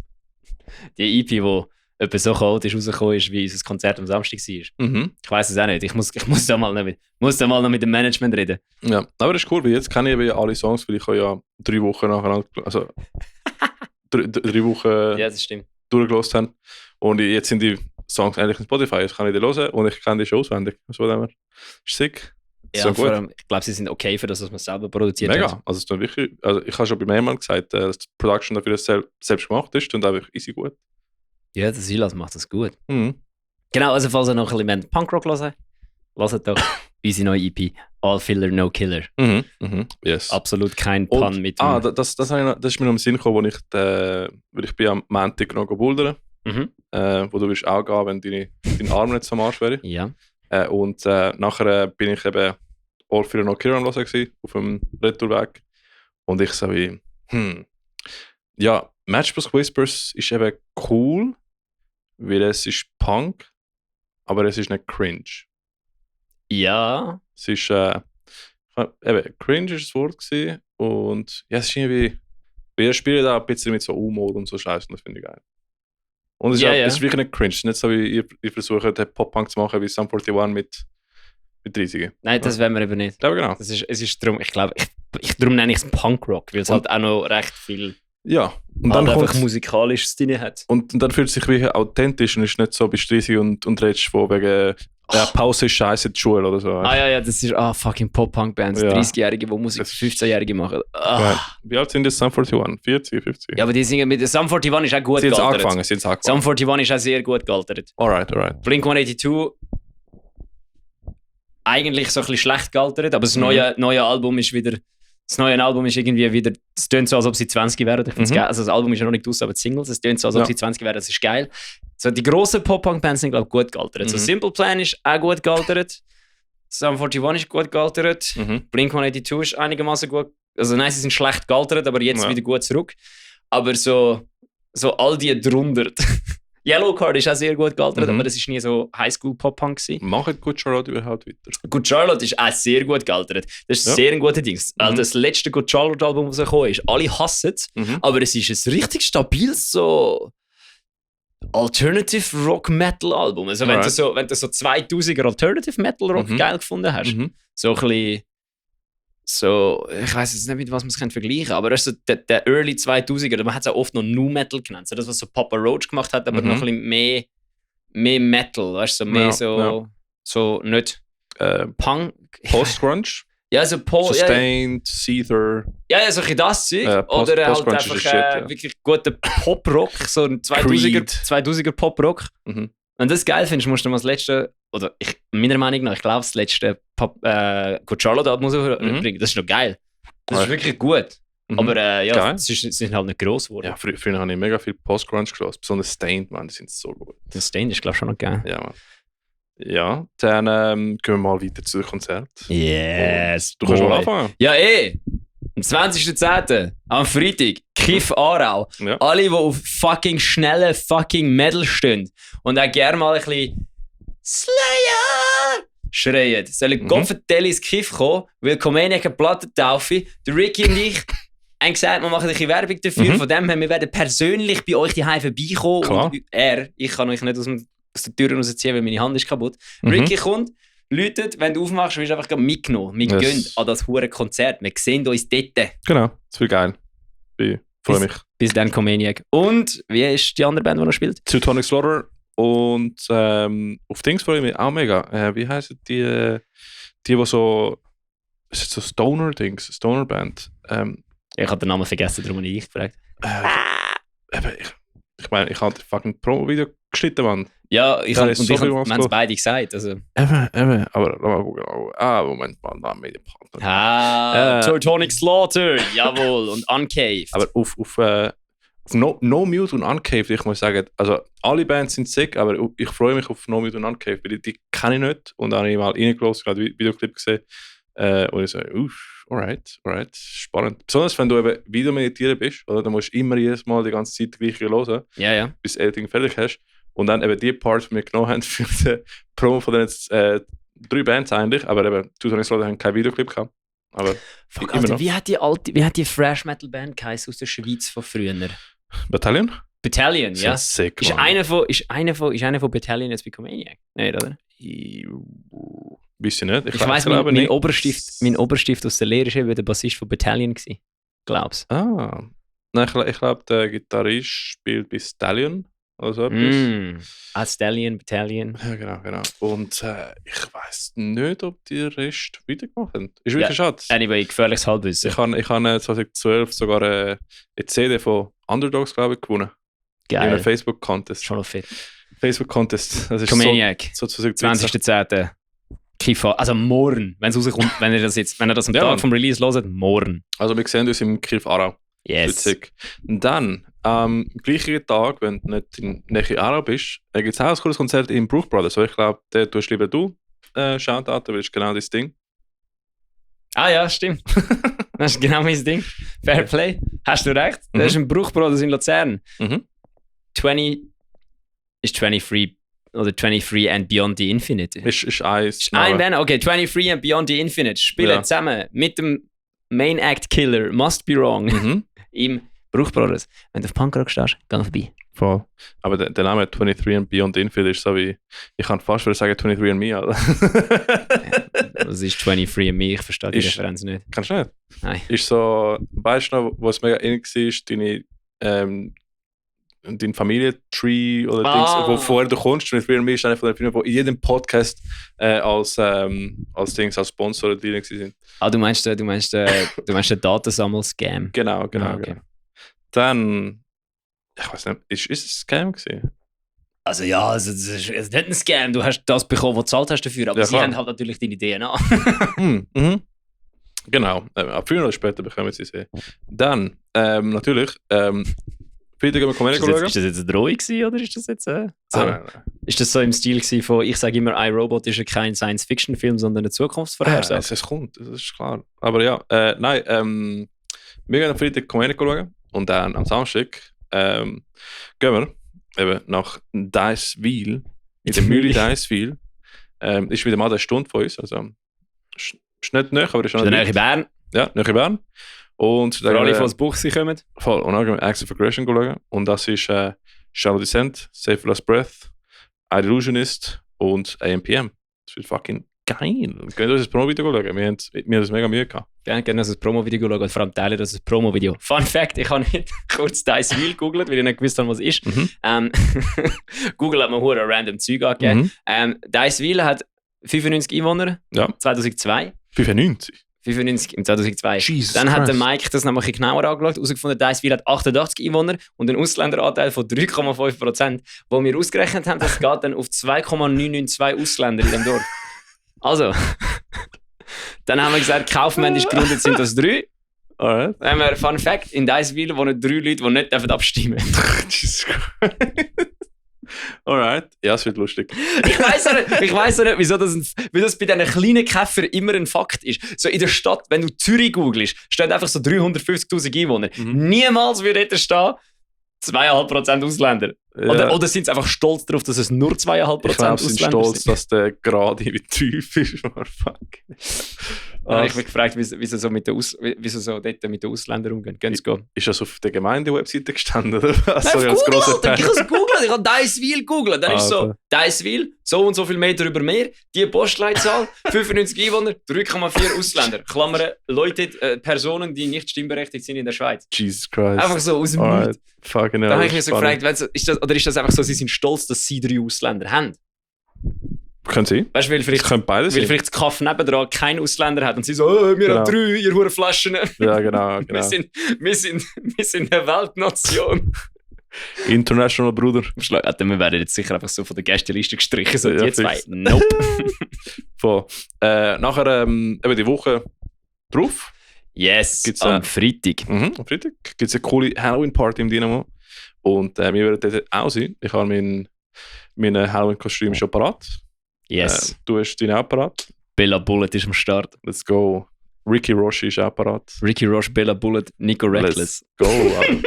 Die EP, die etwa so chaotisch rausgekommen ist, wie unser Konzert am Samstag war. Mhm. Ich weiß es auch nicht. Ich muss da mal noch mit dem Management reden. Ja, aber das ist cool, weil jetzt kenne ich eben ja alle Songs, weil ich habe ja 3 Wochen nacheinander, also 3 Wochen Ja, das stimmt. durchgelost haben. Und jetzt sind die Songs eigentlich in Spotify, das kann ich dir hören und ich kenne die schon auswendig. So dem her. Ist sick. Ja, So gut. vor allem, ich glaube, sie sind okay für das, was man selber produziert Mega. hat. Also, es ist wirklich, also ich habe schon bei mehrmals gesagt, dass die Production dafür selbst gemacht ist und einfach easy gut. Ja, der Silas macht das gut. Mhm. Genau, also falls ihr noch ein bisschen Punkrock hören wollt, hört doch unsere neue EP All Filler, No Killer. Mhm. Mhm. Yes. Absolut kein Und- Pun mit Das ist mir noch im Sinn gekommen, weil ich bin am Montag noch bouldern, Mhm. wo du wirst auch gehen, wenn dein Arm nicht so am Arsch wäre. Ja. Und nachher bin ich eben All Fear No Killer am Hören gewesen, auf dem Retourweg. Und ich so wie, ja, Matchbox Whispers ist eben cool, weil es ist Punk, aber es ist nicht cringe. Ja. Es ist, eben, cringe ist das Wort gewesen. Und ja, es ist irgendwie, wir spielen da ein bisschen mit so Humor und so Scheiß und das finde ich geil. Und es ist, Ja, auch, ja. es ist wirklich nicht cringe. Es ist nicht so, wie ihr versucht, den Pop-Punk zu machen wie Sum 41 mit riesigen. Nein, das wollen wir eben nicht. Ja, genau. Es ist darum, ich glaube, darum nenne ich es Punkrock, weil es halt auch noch recht viel Ja, und halt dann einfach kommt musikalisches drin hat. und dann fühlt es sich wie authentisch und ist nicht so bist riesig und redest von wegen Pause ist scheiße in der Schule oder so. Ah ja, das ist fucking Pop-Punk-Bands, Ja. 30-Jährige, die Musik für 15-Jährige machen. Ah. Ja. Wie alt sind das Sum 41? 40, 50? Ja, aber die singen mit Sum 41 ist auch gut Sie haben gealtert. angefangen, sie haben Sum angefangen. 41 ist auch sehr gut gealtert. Alright. Blink 182 eigentlich so ein bisschen schlecht gealtert, aber das neue Album ist wieder. Das neue Album ist irgendwie wieder. Es tönt so, als ob sie 20 wären. Ich find's geil. Also das Album ist ja noch nicht aus, aber die Singles. Es tönt so, als ob sie 20 wären. Das ist geil. So, die grossen Pop-Punk-Bands sind, glaube ich, gut gealtert. So Simple Plan ist auch gut gealtert. Sum 41 ist gut gealtert. Blink 182 ist einigermaßen gut. Also nein, sie sind schlecht gealtert, aber jetzt wieder gut zurück. Aber so all die drunter. Yellowcard ist auch sehr gut gealtert, aber das ist nie so Highschool-Pop-Punk gewesen. Machen Good Charlotte überhaupt weiter? Good Charlotte ist auch sehr gut gealtert. Das ist sehr ein guter Ding. Also das letzte Good Charlotte-Album, das rausgekommen ist, alle hassen es, aber es ist ein richtig stabiles so Alternative Rock-Metal-Album. Also wenn du so 2000er Alternative Metal-Rock geil gefunden hast, so ein bisschen so, ich weiß jetzt nicht, mit was man es vergleichen kann, aber das ist so der Early 2000er, man hat es auch oft noch Nu Metal genannt, so das, was so Papa Roach gemacht hat, aber noch ein bisschen mehr Metal, weißt du, so mehr so nicht Punk. Post-Grunge? Ja, so Sustained, Seether. Ja, so ein das Zeug. Oder halt Post-Grunge einfach ist shit, ja. wirklich guter Pop-Rock, so ein 2000er Pop-Rock. Mhm. Wenn du das geil findest, musst du mal das letzte, oder meiner Meinung nach, ich glaube, das letzte Good Charlotte-Album bringen. Das ist noch geil. Das ist wirklich gut. Aber ja, sie sind halt nicht gross geworden. Ja, früher habe ich mega viel Post-Grunge gehört, besonders Stained, man, die sind so gut. Das Stained ist, glaube ich, schon noch geil. Ja, man. Ja, dann gehen wir mal weiter zu dem Konzert. Yes, Du kannst mal anfangen. Ja, am 20.10. am Freitag, Kiff Aarau. Ja. Alle, die auf fucking schnellen fucking Metal stehen und auch gerne mal ein bisschen Slayer schreien, sollen Goffentelli ins Kiff kommen, weil Comeniac eine Platte taufe. Der Ricky und ich haben gesagt, wir machen ein bisschen Werbung dafür. Von dem her, wir werden persönlich bei euch daheim vorbeikommen. Klar. Und ich kann euch nicht aus der Tür rausziehen, weil meine Hand ist kaputt. Ricky kommt, läutet, wenn du aufmachst, wirst du einfach mitgenommen. Wir gehen an das hure Konzert. Wir sehen uns dort. Genau, das wird geil. Ich freue mich. Bis dann, Comeniac. Und wie ist die andere Band, die noch spielt? Teutonic Slaughter und auf Dings freue ich mich auch mega. Wie heißen die so, ist es so Stoner-Dings, Stoner-Band? Ich habe den Namen vergessen, darum habe ich gefragt. Ich meine, ich habe das fucking Promo-Video geschnitten, Mann. Ja, wir haben viel es beide gesagt. Also. Eben, aber lass mal gucken. Moment mal, da Medienpartner. Teutonic Slaughter, jawohl, und Uncave. Aber auf No Mute und Uncave, ich muss sagen, also alle Bands sind sick, aber ich freue mich auf No Mute und Uncave, weil die kenne ich nicht und dann habe ich mal reingelassen, gerade Videoclip gesehen und ich so, alright, spannend. Besonders wenn du eben Video meditieren bist, oder? Dann musst du immer jedes Mal die ganze Zeit gleich hören, ja. bis das Editing fertig hast und dann eben die Parts, die wir genommen haben für die Promo von den 3 Bands eigentlich, aber eben Teutonic Slaughter haben kein Videoclip gehabt. Aber Fuck, immer Alter, noch. wie hat die Fresh Metal Band geheißen aus der Schweiz von früher? Battalion? Battalion, ja. Sick, Ist Mann. einer von Battalion jetzt bei Comeniac? Nein, oder? Weiß ich nicht. Ich weiss, mein Oberstift aus der Lehre war der Bassist von Battalion. Glaub's. Nein, ich glaube, der Gitarrist spielt bei Stallion. oder so etwas. A Stallion, Battalion. Ja, genau. Und ich weiss nicht, ob die Rest weitergemacht haben. Ist wirklich schade. Anyway, gefährliches Halbwissen. Ich habe 2012 sogar eine CD von Underdogs, glaube ich, gewonnen. In Geil. einem Facebook-Contest. Schon noch fit. Facebook-Contest. Das ist Comaniac. so 2020. 20.10. Kifa. Also morgen. Wenn es rauskommt, wenn ihr das am Tag vom Release hört, morgen. Also wir sehen uns im Kiff Aarau. Yes. Witzig. Und dann, am gleichen Tag, wenn du nicht in Nähe Aarau bist, gibt es auch ein cooles Konzert im Bruch Brothers. So, ich glaube, der tust lieber du Shoutout, weil das ist genau das Ding. Ah ja, stimmt. Das ist genau mein Ding. Fair Play. Hast du recht. Das ist ein Bruch Brothers in Luzern. 20 ist 23 oder 23 and Beyond the Infinite. Ist eins. Ein Band, okay, 23 and Beyond the Infinite spielen zusammen mit dem Main Act Killer Must Be Wrong im Bruch Brothers. Wenn du auf Punkrock stehst, geh vorbei. Voll. Aber der Name 23 and Beyond the Infinite ist so wie, ich kann fast sagen 23 and Me, Alter. Das ist 23 and Me, ich verstehe die Referenz nicht. Kannst du nicht? Nein. Ist so, weißt du noch, was mega ähnlich war, dein Familientree oder Dings, wo vorher du kommst. 23 and Me ist einer von den Filmen, die in jedem Podcast als Sponsor drin sind. Ah, du meinst den Datensammel-Scam? Genau. Okay. Dann, ich weiß nicht, ist es ein Scam gewesen? Also ja, es ist nicht ein Scam. Du hast das bekommen, was du gezahlt hast dafür, aber sie haben halt natürlich deine DNA. Genau, ab früher oder später bekommen sie sie. Dann, natürlich, wieder gehen wir Comedy schauen. Ist das jetzt eine Drohung gewesen, oder ist das jetzt Nein. Ist das so im Stil gewesen von, ich sage immer, iRobot ist ja kein Science-Fiction-Film, sondern eine Zukunftsvorhersage? Es kommt, das ist klar. Aber ja, nein, wir gehen am Freitag Comedy schauen und dann am Samstag gehen wir eben nach Deiswil, in der Mühle Deiswil. Ist wieder mal eine Stunde von uns, also ist nicht nahe, aber ist schon nahe in Bern. Ja, nahe in Bern. Und für alle, die aus Buchsee kommen. Voll, und dann gehen wir Acts of Aggression schauen. Und das ist Shallow Descent, Save Last Breath, Illusionist und AMPM. Das wird fucking geil. Können wir uns das Promo-Video schauen? Wir haben das mega Mühe gehabt. Ja, gerne das Promo-Video schauen und vor allem teilen das Promo-Video. Fun Fact, ich habe nicht kurz Deiswil gegoogelt, weil ich nicht gewusst habe, was es ist. Google hat mir hure random Zeug angegeben. Deiswil hat 95 Einwohner, 2002. 95? 95 im 2002. Jesus Dann hat der Christ. Mike das noch mal ein bisschen genauer angeschaut, herausgefunden, Deiswil hat 88 Einwohner und einen Ausländeranteil von 3,5%, wo wir ausgerechnet haben, das geht dann auf 2,992 Ausländer in dem Dorf. Also, dann haben wir gesagt, kaufmännisch gegründet sind das 3. Alright. Dann haben wir Fun Fact, in Deiswil wohnen 3 Leute, die nicht abstimmen dürfen. Jesus Christ. Alright. Ja, es wird lustig. Ich weiss auch nicht, wieso das bei diesen kleinen Käfern immer ein Fakt ist. So in der Stadt, wenn du Zürich googelst, stehen einfach so 350'000 Einwohner. Niemals würde dort stehen, 2,5% Ausländer. Ja. Oder sind sie einfach stolz darauf, dass es nur 2,5% Ausländer Ich glaube, sie sind stolz, sind? dass der gerade wie tief ist. Oh, fuck. Ich habe mich gefragt, wieso so dort mit den Ausländern umgehen. Gehen sie gehen. Ist das auf der Gemeinde-Webseite gestanden? Oder was? Ich So als grosser habe Teil. es gegoogelt, ich habe Deiswil gegoogelt. Dann ist so, Also. Deiswil, so und so viel Meter über Meer, die Postleitzahl, 95 Einwohner, 3,4 Ausländer. Klammern, Leute, Personen, die nicht stimmberechtigt sind in der Schweiz. Jesus Christ. Einfach so aus dem Alright. Nichts. Fucking hell. Dann habe ich mich so spannend. gefragt, ist das einfach so, sie sind stolz, dass sie 3 Ausländer haben? Können Sie? Weißt du, weil Das vielleicht, können beide weil sein. vielleicht das Kaff nebendran keinen Ausländer hat und sie so, wir haben 3, ihr hure Flaschen. Ja, genau. Wir sind eine Weltnation. International Bruder. Wir werden jetzt sicher einfach so von der Gästeliste gestrichen, so Ja, die zwei. fix. Nope. Voll. Nachher, eben die Woche drauf, Yes, Gibt's, am Freitag. am Freitag, gibt es eine coole Halloween-Party im Dynamo. Und wir werden dort auch sein. Ich habe mein Halloween-Kostüm schon parat. Yes. Du hast deinen auch parat. Bella Bullet ist am Start. Let's go. Ricky Roshi ist auch parat. Ricky Roche, Bella Bullet, Nico Reckless. Let's go. Alter.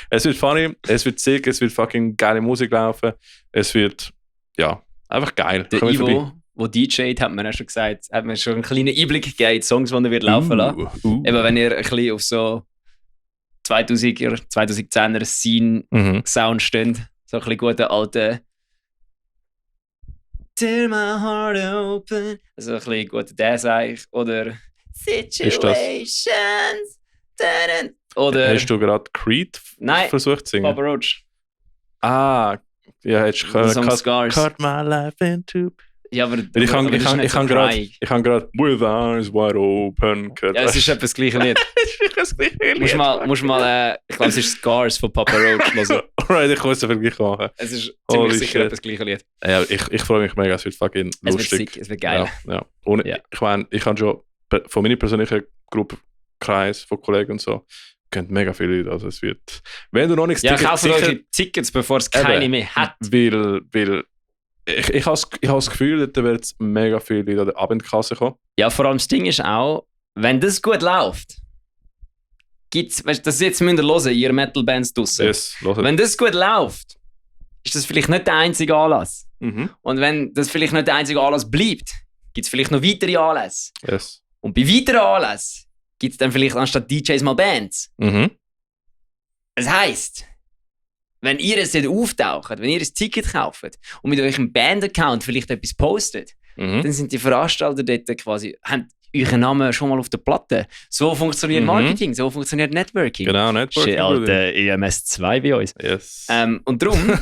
Es wird funny, es wird sick, es wird fucking geile Musik laufen. Es wird, ja, einfach geil. Der Kommt vorbei. Ivo, der DJt, hat mir ja schon gesagt, hat mir schon einen kleinen Einblick gegeben in die Songs, die er wird laufen lassen. Eben, wenn ihr ein bisschen auf so 2000er, 2010er Scene-Sound steht, so ein bisschen guten alten Tear my heart open, also ein bisschen guter Dance oder Situations. Oder Hast du gerade Creed Nein, versucht zu singen? Papa Roach. Ja, hättest du Der Song können. Scars. Cut my life into... Ja, aber Weil ich aber das ist nicht so habe crying. gerade With Eyes Wide Open gehört. Ja, es ist etwa das gleiche Lied. das gleiche Musst mal, ich glaube, es ist Scars von Papa Roach. Also, Alright, ich muss es Vergleich machen. es ist Holy ziemlich sicher shit. etwa das gleiche Lied. Ja, ich freue mich mega, es wird fucking Es wird lustig. sick, es wird geil. Ja. Und Ja. ich meine, ich habe schon von meiner persönlichen Gruppe, Kreis von Kollegen und so, kennt mega viele Leute. Also es wird, wenn du noch nichts Ja, kauft euch Tickets, bevor es keine mehr hat. weil ich habe das Gefühl, da wird mega viele Leute an der Abendkasse kommen. Ja, vor allem das Ding ist auch, wenn das gut läuft, gibt's, weißt, das jetzt müsst ihr hören, ihr Metal-Bands draussen. Yes, los. Wenn das gut läuft, ist das vielleicht nicht der einzige Anlass. Mhm. Und wenn das vielleicht nicht der einzige Anlass bleibt, gibt es vielleicht noch weitere Anlässe. Yes. Und bei weiteren Anlässen gibt es dann vielleicht anstatt DJs mal Bands. Mhm. Das heisst, wenn ihr es nicht auftaucht, wenn ihr ein Ticket kauft und mit eurem Band-Account vielleicht etwas postet, Mhm. dann sind die Veranstalter dort quasi, haben euren Namen schon mal auf der Platte. So funktioniert Marketing, so funktioniert Networking. Genau, Networking. Shit, Alter, EMS 2 bei uns. Yes. Und darum,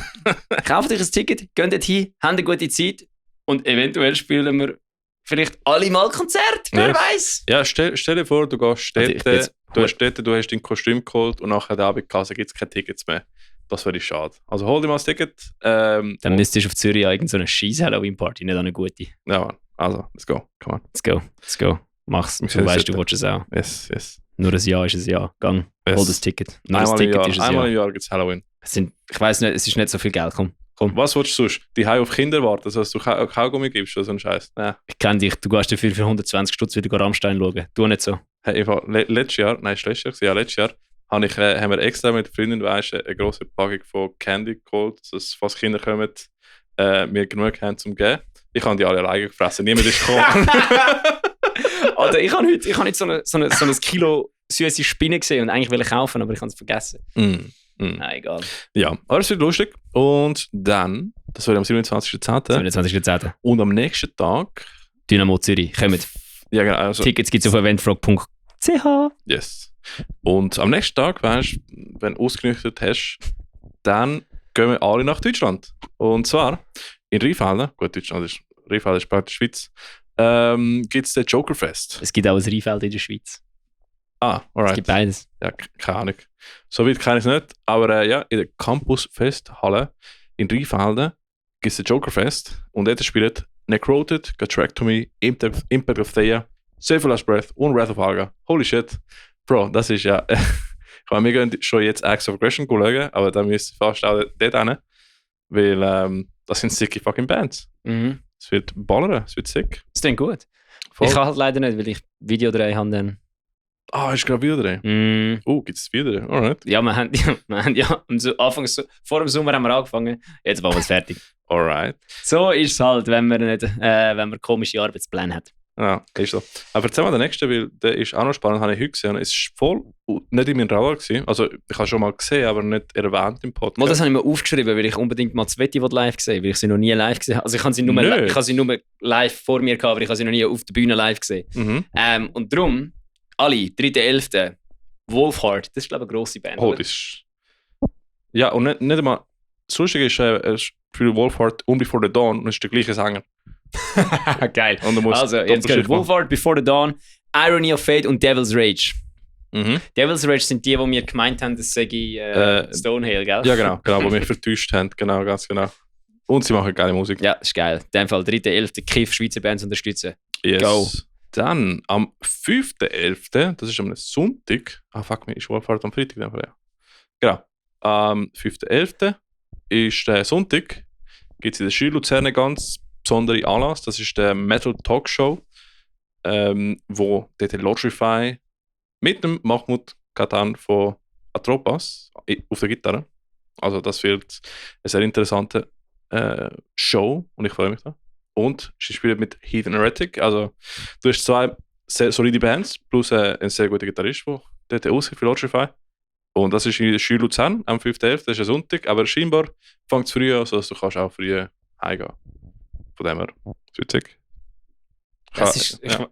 kauft euch ein Ticket, geht dort hin, habt eine gute Zeit und eventuell spielen wir vielleicht alle mal Konzert, wer Yes. weiß. Ja, stell dir vor, du gehst Also ich bin dort, jetzt- du hast dein Kostüm geholt und nachher der Abendkasse gibt es keine Tickets mehr. Das wäre schade. Also hol dir mal das Ticket. Dann müsstest du auf Zürich an irgendeine scheiß Halloween-Party, nicht an eine gute. Ja, Mann. Also, let's go. Come on. Let's go. Mach's. Wir Du sehen uns weißt, du dort. willst es auch. Yes. Nur ein Jahr ist ein Jahr. Gang, Yes. hol das Ticket. Nur das Einmal im Ticket Jahr, ist ein einmal Jahr. im Jahr gibt es Halloween. Ich weiss nicht, es ist nicht so viel Geld. Komm. Was willst du sonst? Die auf Kinder warten, dass du Kaugummi gibst oder so ein Scheiß? Nein. Ich kenne dich, du gehst dafür für 120 Stutz wieder Rammstein schauen. Tu nicht so. Hey, letztes Jahr, letztes Jahr, haben wir extra mit Freunden, weißt du, eine grosse Packung von Candy geholt, dass falls Kinder kommen, wir genug haben zum geben. Ich habe die alle alleine gefressen, niemand ist gekommen. Alter, ich habe heute so ein Kilo süße Spinne gesehen und eigentlich will ich kaufen, aber ich habe es vergessen. Nein, egal. Ja, aber es wird lustig. Und dann, das wird am 27.10. 27.10. Und am nächsten Tag, Dynamo Zürich. Kommt. ja genau, also, Tickets gibt es auf eventfrog.ch. yes. Und am nächsten Tag, weißt du, wenn du ausgenüchtert hast, dann gehen wir alle nach Deutschland. Und zwar in Rheinfelden, gut, Rheinfelden ist praktisch Schweiz, gibt es den Jokerfest. Es gibt auch ein Rheinfeld in der Schweiz. Ah, Es alright. gibt beides. Ja, keine Ahnung. So weit kenne ich es nicht. Aber ja, in der Campus-Festhalle in Rheinfelden gibt es den Jokerfest. Und dort spielt Necroted, Gastrectomy, Impact of Thea, Save for Last Breath und Wrath of Alga. Holy shit. Bro, das ist ja... ich meine, wir gehen schon jetzt Acts of Aggression schauen, aber da müsst ihr fast auch dort hin. Weil das sind sicke fucking Bands. Mhm. Es wird ballern, es wird sick. Das klingt gut. Voll. Ich kann halt leider nicht, weil ich Video drehen habe dann. Ah, ist gerade wieder drin. Mm. Gibt es wieder drin? Alright. Ja, wir haben ja vor dem Sommer haben wir angefangen. Jetzt machen wir es fertig. Alright. So ist es halt, wenn man komische Arbeitspläne hat. Ja, ist so. Aber erzähl mal den nächsten, weil der ist auch noch spannend, habe ich heute gesehen. Es ist voll nicht in meinem Radar gewesen. Also, ich habe schon mal gesehen, aber nicht erwähnt im Podcast. Mal, das habe ich mir aufgeschrieben, weil ich unbedingt mal Sveti live gesehen, weil ich sie noch nie live gesehen habe. Also ich habe sie nur, Nicht? ich habe sie nur live vor mir gehabt, aber ich habe sie noch nie auf der Bühne live gesehen. Mhm. Und darum, alle, 3.11. Wolfheart, das ist glaube ich eine grosse Band. Oh, oder? das ist... Ja, und nicht einmal... Das Lustige ist, für Wolfheart und Before the Dawn und ist der gleiche Sänger. Geil. Und du musst Also, jetzt Doppelschicht geht Wolfheart, Before the Dawn, Irony of Fate und Devil's Rage. Mhm. Devil's Rage sind die mir gemeint haben, das sei Stonehill, gell? Ja, genau, wo wir vertäuscht haben. Genau, ganz genau. Und sie machen geile Musik. Ja, ist geil. In dem Fall 3.11. Kiff, Schweizer Bands unterstützen. Yes. Go. Dann am 5.11., das ist am Sonntag. Ah, fuck me, ist Wolfheart am Freitag? Ja. Genau. Am 5.11. ist der Sonntag. Gibt es in der Schule Luzern einen ganz besonderen Anlass. Das ist der Metal Talk Show, wo dort Lodgify mit dem Mahmoud Katan von Atropas auf der Gitarre. Also das wird eine sehr interessante Show und ich freue mich da. Und sie spielt mit Heathen Heretic. Also du hast zwei sehr solide Bands plus einen sehr guten Gitarrist, der dort aushilft für Lodgify. Und das ist in der Schule Luzern am 5.11., das ist ein Sonntag, aber scheinbar fängt es früh an, also du kannst auch früh heimgehen. Von dem her, es wird sick.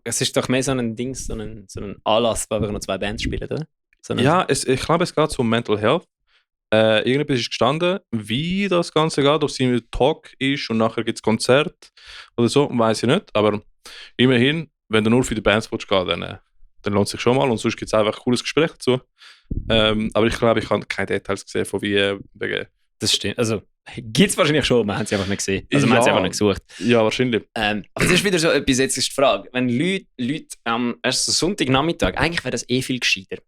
Es ist doch mehr so ein Ding, so ein Anlass, wo wir noch zwei Bands spielen, oder? So Ja, ich glaube, es geht um Mental Health. irgendetwas ist gestanden, wie das Ganze geht, ob es irgendwie ein Talk ist und nachher gibt es Konzert oder so, weiß ich nicht. Aber immerhin, wenn du nur für die Bands willst gehen, dann lohnt es sich schon mal und sonst gibt es einfach ein cooles Gespräch dazu. Aber ich glaube, ich habe keine Details gesehen von wie wegen. Das stimmt. Also, gibt es wahrscheinlich schon, wir haben es einfach nicht gesehen. Also, wir haben es einfach nicht gesucht. Ja, wahrscheinlich. Aber das ist wieder so etwas, jetzt ist die Frage, wenn Leute am ersten Sonntagnachmittag, eigentlich wäre das viel gescheiter.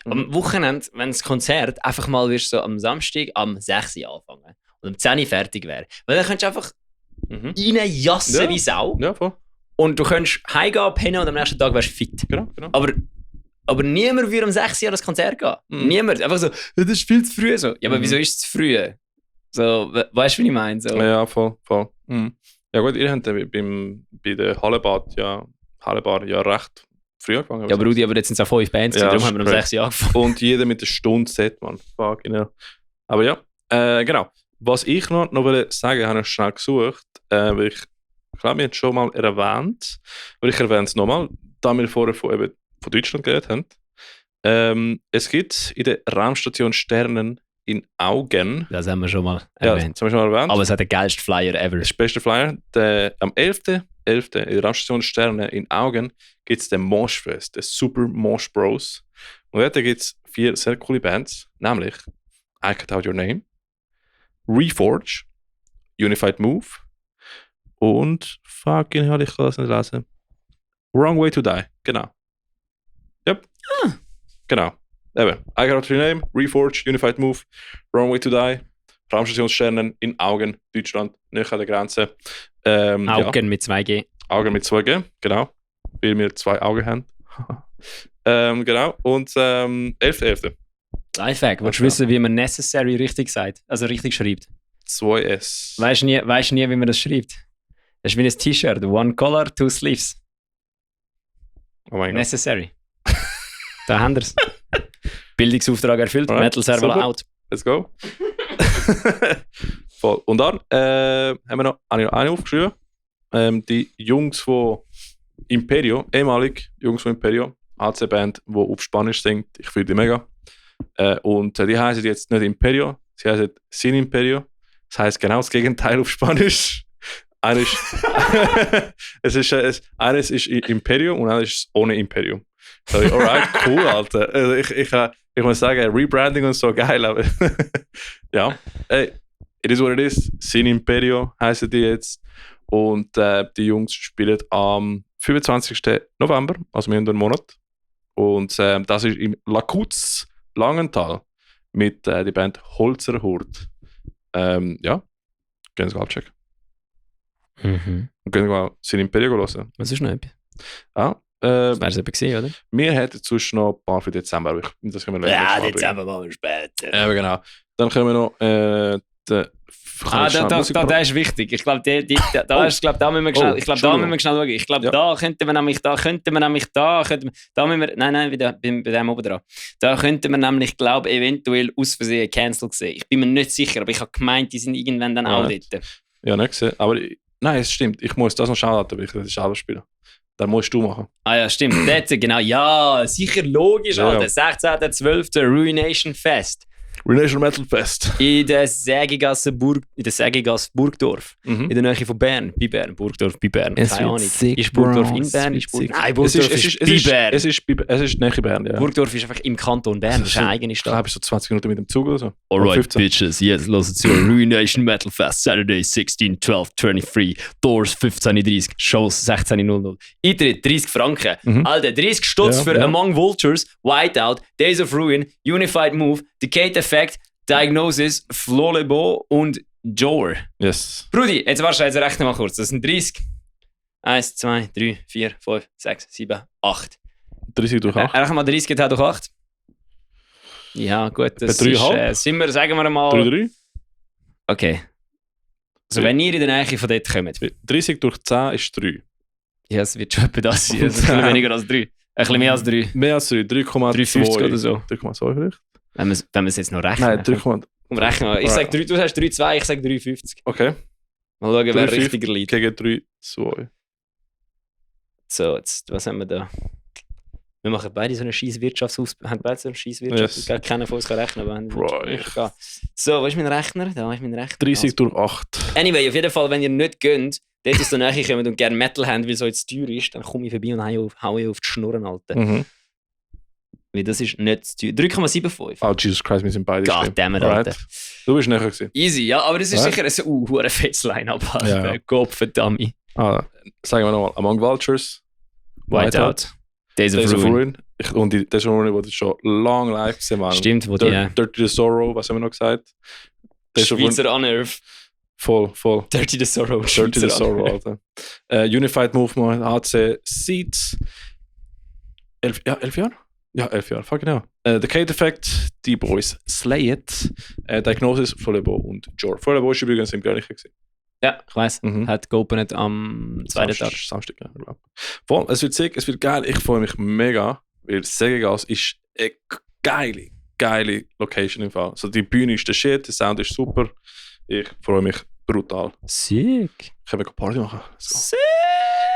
Am Wochenende, wenn das Konzert einfach mal so am Samstag am 6 Uhr anfangen und um 10 Uhr fertig wäre. Weil dann könntest du einfach reinjassen wie Sau. Ja, voll. Und du könntest heimgehen, pennen und am nächsten Tag wärst du fit. Genau. Aber niemand würde um 6 Uhr an das Konzert gehen. Niemand. Einfach so, das ist viel zu früh. So. Ja, aber wieso ist es zu früh? So, weißt du, wie ich meine? So. Ja, voll. Ja gut, ihr habt bei der Hallebar ja recht früh angefangen. Ja, aber Rudi, aber jetzt sind es auch 5 Bands, Ja, darum haben wir um crazy. 6 Uhr angefangen. Und jeder mit einer Stunde Set, man. Fuck, genau. Aber ja, genau. Was ich noch wollte sagen, habe ich schnell gesucht, weil ich glaube, wir haben es schon mal erwähnt, aber ich erwähne es nochmal, da wir vorher von Deutschland geredet haben. Es gibt in der Raumstation Sternen in Augen, Das haben wir schon mal ja, erwähnt. das haben wir schon mal erwähnt, Aber es hat den geilsten Flyer ever. das ist der beste Flyer, am 11.11. in der Raumstation Sternen in Augen gibt es den Moshfest, den Super Mosh Bros. Und dort gibt es 4 sehr coole Bands, nämlich I Cut Out Your Name, Reforge, Unified Move und fucking hell, ich kann das nicht lesen. Wrong Way to Die, genau. Yep. Genau. Eben. I Cut Out Your Name, Reforge, Unified Move, Wrong Way to Die, Raumstationssternen in Augen, Deutschland, nicht an der Grenze. Augen mit 2G. Augen mit 2G, genau. Weil wir 2 Augen haben. Genau. Und 11.11. Lifehack. Willst du wissen, wie man necessary richtig sagt? Also richtig schreibt? 2S. Weißt du nie, wie man das schreibt? Das ist wie ein T-Shirt. One collar, 2 sleeves. Oh mein Gott. Necessary. Da haben wir es. Bildungsauftrag erfüllt. Alright, Metal Server super. out. Let's go. Voll. Und dann habe ich noch eine aufgeschrieben. Die Jungs von Imperio, ehemalig Jungs von Imperio, AC-Band, die auf Spanisch singt. Ich fühle die mega. Und die heißen jetzt nicht Imperio, sie heißen Sin Imperio. Das heißt genau das Gegenteil auf Spanisch. Eines ist Imperio und eines ist ohne Imperium. So, alright, cool, Alter. Also ich muss sagen, Rebranding und so geil, aber ja, hey, it is what it is. Sin Imperio heißen die jetzt. Und die Jungs spielen am 25. November, also wir haben einen Monat. Und das ist im Lakutz Langenthal mit der Band Holzer Hurt. Ja, gehen Sie mal abchecken. Mhm. Und gehen mal Sin Imperio hören. Was ist noch etwas? Ja, Das wäre es eben gewesen, oder? wir hätten sonst noch ein paar für Dezember, aber das können wir Ja, nächstes Mal Dezember machen wir später. Ja, genau. Dann können wir noch den. Der ist wichtig. Ich glaube, da müssen wir schnell, Entschuldigung. schauen. Ich glaube, Ja. da könnten wir nämlich, bei dem oben dran. Da könnten wir nämlich, glaube eventuell aus Versehen cancelled sehen. Ich bin mir nicht sicher, aber ich habe gemeint, die sind irgendwann dann auch Alright. dort. Ja, nicht gesehen. Aber nein, es stimmt. Ich muss das noch schauen, weil ich das selber spielen. Das musst du machen. Ah ja, stimmt. Dort, genau. Ja, sicher logisch, Ja. Alter. 16.12. Ruination Fest. Renation Metal Fest. In der Sägigasse Burgdorf. Mhm. In der Nähe von Bern. Bei Bern. Burgdorf bei Bern. Es Keine wird Ahnung. sick, Ist Burgdorf Bro. in Bern? Es wird sick. Nein, Burgdorf ist bei Bern. Es ist näher Bern, ja. Burgdorf ist einfach im Kanton Bern. Das ist eine eigene Ich Stadt. glaube, so 20 Minuten mit dem Zug oder so. Alright, 15. bitches, jetzt hören zu Ruination Metal Fest, Saturday 16, 12, 23, Doors 15.30, Shows 16.00. Eintritt 30 Franken. Mhm. Alter, 30 Stutz Ja, für ja. Among Vultures, Whiteout, Days of Ruin, Unified Move, Decade Effect, Diagnosis, Flolebo und Jor. Yes. Brudi, jetzt rechnen mal kurz. Das sind 30. 1, 2, 3, 4, 5, 6, 7, 8. 30 durch 8. Rechnen mal 30 geteilt durch 8. Ja, gut, das Bei 3,5? ist, sind wir, sagen wir mal... 3,3. Okay. Also wenn ihr in der Nähe von dort kommt, 30 durch 10 ist 3. ja, es wird schon etwa das sein. Also ein bisschen weniger als 3. Ein bisschen mehr als 3. Mehr als 3. 3,2. 3,50 oder so. 3,2 vielleicht? Wenn wir es jetzt noch rechnen. Nein, 3,2. Rechnen wir. Ich sag 3, du sagst 3,2, ich sag 3,50. Okay. Mal schauen, wer 3,50 richtiger liegt. Gegen 3,2. So, jetzt, was haben wir da? Wir machen beide so eine scheiß Wirtschaftsausbildung. Haben beide so eine scheiß Wirtschaftsausbildung. Yes. Keiner von uns kann rechnen, aber haben Bro, egal. So, wo ist mein Rechner? Da ist mein Rechner. 30 durch 8. Anyway, auf jeden Fall, wenn ihr nicht gönnt, dort aus der Nähe kommt und gerne Metal habt, weil es so jetzt teuer ist, dann komme ich vorbei und hau ich auf die Schnurren, Alter. Mhm. Weil das ist nicht zu teuer. 3,75. Oh, Jesus Christ, wir sind beide Goddammit, Alter. Du bist näher gewesen. Easy, ja, aber das ist Right. sicher ein hure fettes Line-Up, Alter. Ja. Gott verdammt. Sagen wir nochmal, Among Vultures, Whiteout. Days of Days of Ruin. Ruin. Und die Days of Ruin wurde schon lang live gesehen, Mann. Stimmt, wo die Dirty the Sorrow, was haben wir noch gesagt? Days of Ruin, Schweizer Annerv. voll. Dirty the Sorrow. Dirty the Schweizer Sorrow, Annerv. Alter. Unified Movement, HC Seeds. 11 Jahre? Ja, 11 Jahre, fuck genau. The Kate Effect, die Boys Slay It, Diagnosis, Vollebo und Jor. Vollebo ist übrigens im Gleichen gewesen. Ja, ich weiss. Mhm. Hat geopnet am zweiten Tag. Samstag, ja, ich glaube. Voll, es wird sick, es wird geil. Ich freue mich mega, weil Segegas ist eine geile Location im Fall. Also die Bühne ist der Shit, der Sound ist super. Ich freue mich brutal. Sick. Können wir Party machen? Let's go. Sick.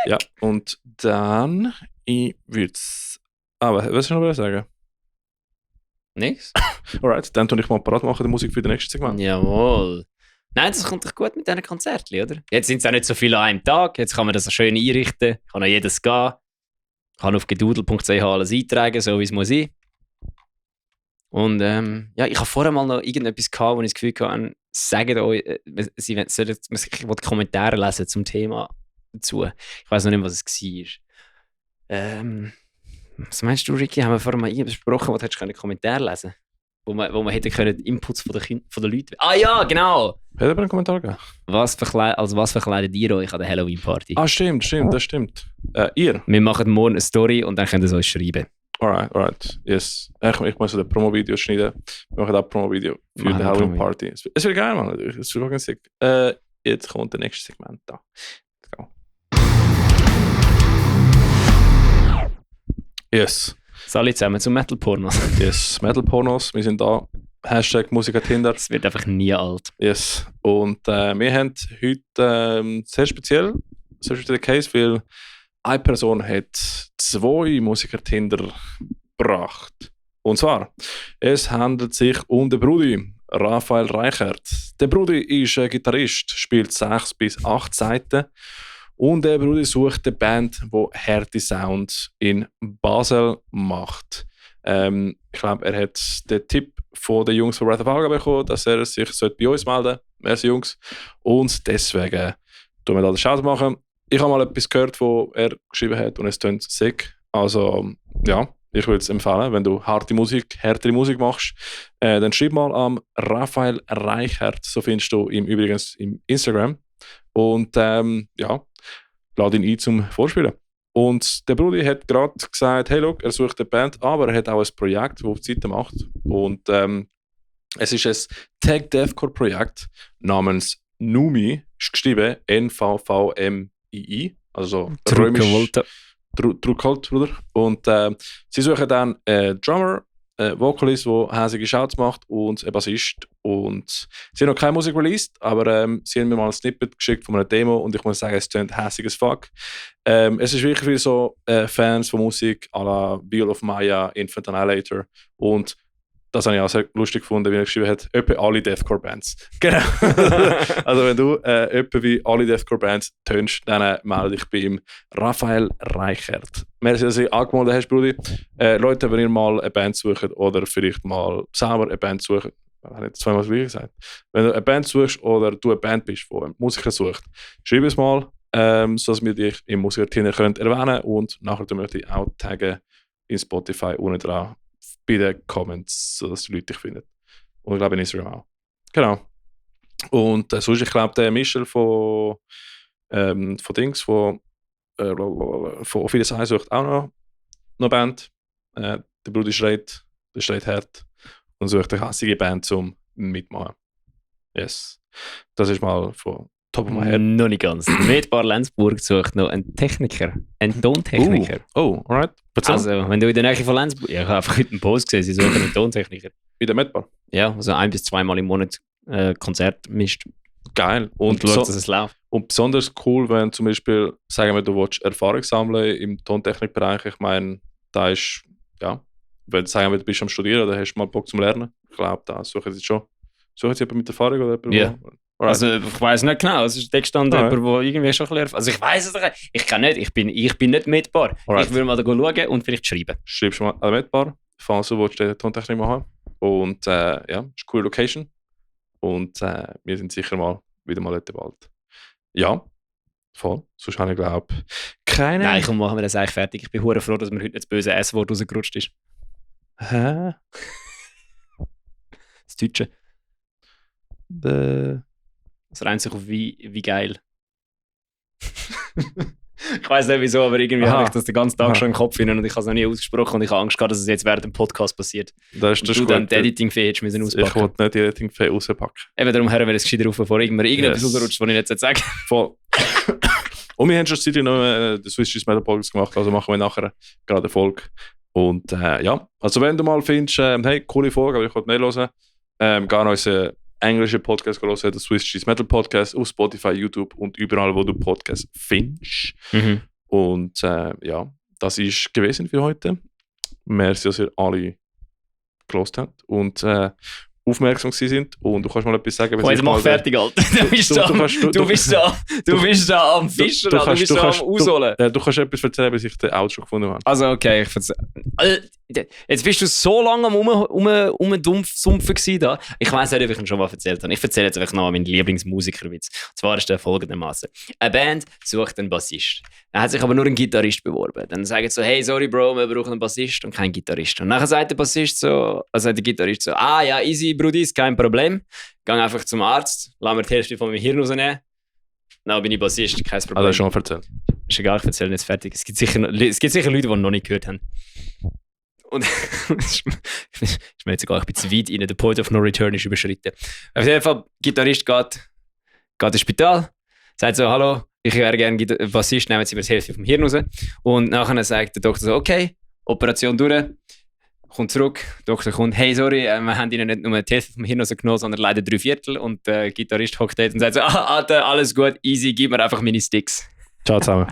Ja, und dann, ich würde es... was soll ich noch sagen? Nix? Alright, dann tue ich mal parat machen, die Musik für das nächste Segment. Jawohl. Nein, das kommt doch gut mit diesen Konzerten, oder? Jetzt sind es auch nicht so viele an einem Tag. Jetzt kann man das schön einrichten. Kann an jedes gehen. Kann auf gedudel.ch alles eintragen, so wie es muss sein. Und ja, ich habe vorher mal noch irgendetwas gehabt, wo ich das Gefühl hatte, sagt euch, ich wollte Kommentare lesen zum Thema dazu. Ich weiß noch nicht, was es war. Was meinst du, Ricky? Haben wir vorher mal irgendwas besprochen, wo du hättest Kommentare lesen können? Wo man hätte können Inputs von den Leuten... Ah ja, genau! Hat aber einen Kommentar gegeben? Was verkleidet ihr euch an der Halloween-Party? Ah, stimmt, das stimmt. Ihr? Wir machen morgen eine Story und dann könnt ihr es uns schreiben. Alright, yes. Ich muss so ein Promo-Video schneiden. Wir machen auch ein Promo-Video für Machen die ein Halloween-Party. Es wird geil, Mann. Es wird ganz sick. Jetzt kommt der nächste Segment da. Let's go. Yes. Alle zusammen zum Metal-Pornos. Yes. Metal-Pornos, wir sind da. Hashtag Musiker Tinder. Es wird einfach nie alt. Yes. Und wir haben heute sehr speziell Case, weil eine Person hat 2 Musiker Tinder gebracht. Und zwar, es handelt sich um den Brudi, Raphael Reichert. Der Brudi ist Gitarrist, spielt 6 bis 8 Seiten. Und der Brudi sucht eine Band, die Härte Sound in Basel macht. Ich glaube, er hat den Tipp von den Jungs von Wrath of Alga bekommen, dass er sich bei uns melden sollte. Merci Jungs. Und deswegen tun wir da den Shout machen. Ich habe mal etwas gehört, was er geschrieben hat und es klingt sick. Also, ja, ich würde es empfehlen, wenn du härtere Musik machst, dann schreib mal am Raphael Reichert, so findest du ihn übrigens im Instagram. Und ja, lade ihn ein zum Vorspielen. Und der Brudi hat gerade gesagt, hey, look, er sucht eine Band, aber er hat auch ein Projekt, das auf die Seite macht. Und es ist ein Tag-Deathcore-Projekt namens Numi, ist geschrieben N-V-V-M-I-I, also römisch Druckhold, Bruder. Und sie suchen dann einen Drummer, Vocalist, der hässliche Shouts macht und ein Bassist. Und sie haben noch keine Musik released, aber sie haben mir mal ein Snippet geschickt von einer Demo und ich muss sagen, es klingt hässig as fuck. Es ist wirklich für so Fans von Musik à la Wheel of Maya, Infant Annihilator und das habe ich auch sehr lustig gefunden, wie er geschrieben hat, etwa alle Deathcore-Bands. Genau. Also wenn du etwa wie alle Deathcore-Bands tönst, dann melde dich bei ihm. Raphael Reichert. Merci, dass du dich angemeldet hast, Brudi. Leute, wenn ihr mal eine Band sucht oder vielleicht mal selber eine Band sucht, ich habe jetzt zweimal das Gleiche gesagt. Wenn du eine Band suchst oder du eine Band bist, die einen Musiker sucht, schreib es mal, sodass wir dich im Musiker-Team erwähnen können und nachher möchte ich auch taggen in Spotify unten dran bei den Comments, sodass die Leute dich finden. Und ich glaube in Instagram auch. Genau. Und sonst, ich glaube, der Michel von Dings, von Ophidia Sai sucht auch noch eine Band. Der Bruder schreit hart und sucht eine hässliche Band zum Mitmachen. Yes. Das ist mal von Top of my head. Noch nicht ganz. Medbar Lenzburg sucht noch einen Techniker, einen Tontechniker. Oh, alright. Also, wenn du in der Nähe von Lenzburg... Ja, ich habe einfach heute einen Post gesehen, sie suchen einen Tontechniker. In der Medbar? Ja, also 1 bis 2 Mal im Monat Konzert mischt. Geil. Und schaut, dass es läuft. Und besonders cool, wenn zum Beispiel, sagen wir, du willst Erfahrung sammeln im Tontechnikbereich. Ich meine, da ist, ja, wenn du sagen, du bist am Studieren oder hast mal Bock zum Lernen, ich glaube, da suchen sie schon. Suchen sie jemanden mit Erfahrung oder jemanden, Ja. Also ich weiß nicht genau, es ist gestanden Alright. jemand, der irgendwie schon ein bisschen also ich weiß es nicht, ich kann nicht, ich bin nicht mitbar. Alright. Ich will mal da schauen und vielleicht schreiben. Schreibst du mal an Medbar, falls du willst, den Tontechnik machen. Und ja, ist eine coole Location. Und wir sind sicher mal wieder mal dort bald. Ja, voll. Sonst habe ich, glaube keine... Nein, komm, machen wir das eigentlich fertig. Ich bin hure froh, dass mir heute nicht das böse S-Wort rausgerutscht ist. Hä? Das Deutsche. Das reimt sich auf wie geil. Ich weiß nicht wieso, aber irgendwie Aha. habe ich das den ganzen Tag Aha. schon im Kopf hinein und ich habe es noch nie ausgesprochen und ich habe Angst gehabt, dass es jetzt während dem Podcast passiert. Das Und ist du dann gut. die Editing-Fee hättest müssen Ich auspacken. wollte nicht die Editing-Fee rauspacken. Eben darum hören wir es gescheiter auf, bevor irgendetwas Yes. rausrutscht, was ich nicht sagen soll. Voll. Und wir haben schon seit noch den Swiss Cheese Metal Podcast gemacht, also machen wir nachher gerade eine Folge. Und ja, also wenn du mal findest, hey, coole Folge, aber ich wollte mehr hören, geh unseren englischen Podcast hören, den Swiss Cheese Metal Podcast auf Spotify, YouTube und überall, wo du Podcasts findest. Und ja, das ist gewesen für heute. Merci, dass ihr alle gelost habt und aufmerksam gewesen sind. Und du kannst mal etwas sagen. Oh, jetzt mach fertig, Alter. Du bist da am Fischen, du bist da am Ausholen. Du kannst etwas erzählen, bis ich den Auto schon gefunden habe. Also, okay, jetzt bist du so lange am Umdumpfen gewesen da. Ich weiss nicht, ob ich ihn schon mal erzählt habe. Ich erzähle jetzt einfach noch meinen Lieblingsmusikerwitz. Und zwar ist der folgendermaßen: Eine Band sucht einen Bassist. Dann hat sich aber nur ein Gitarrist beworben. Dann sagen sie so: Hey, sorry Bro, wir brauchen einen Bassist und keinen Gitarrist. Und dann sagt der Bassist so, also sagt der Gitarrist so: Ah ja, easy, Brudis, kein Problem. Gang einfach zum Arzt, lass mir die Hälfte von meinem Hirn rausnehmen. Dann bin ich Bassist, kein Problem. Also, das schon mal erzählt. Ist egal, ich erzähle jetzt fertig. Es gibt sicher Leute, die noch nicht gehört haben. Und ist mir jetzt egal, ich bin zu weit rein. Der Point of No Return ist überschritten. Auf jeden Fall, der Gitarrist geht ins Spital, sagt so: Hallo, ich wäre gerne Bassist, nehmen Sie mir die Hälfte vom Hirn raus. Und nachher sagt der Doktor so: Okay, Operation durch. Kommt zurück, der Doktor kommt: Hey, sorry, wir haben Ihnen nicht nur die Hälfte vom Hirn rausgenommen, sondern leider 3/4. Und der Gitarrist hockt dort und sagt so: Alter, alles gut, easy, gib mir einfach meine Sticks. Ciao zusammen.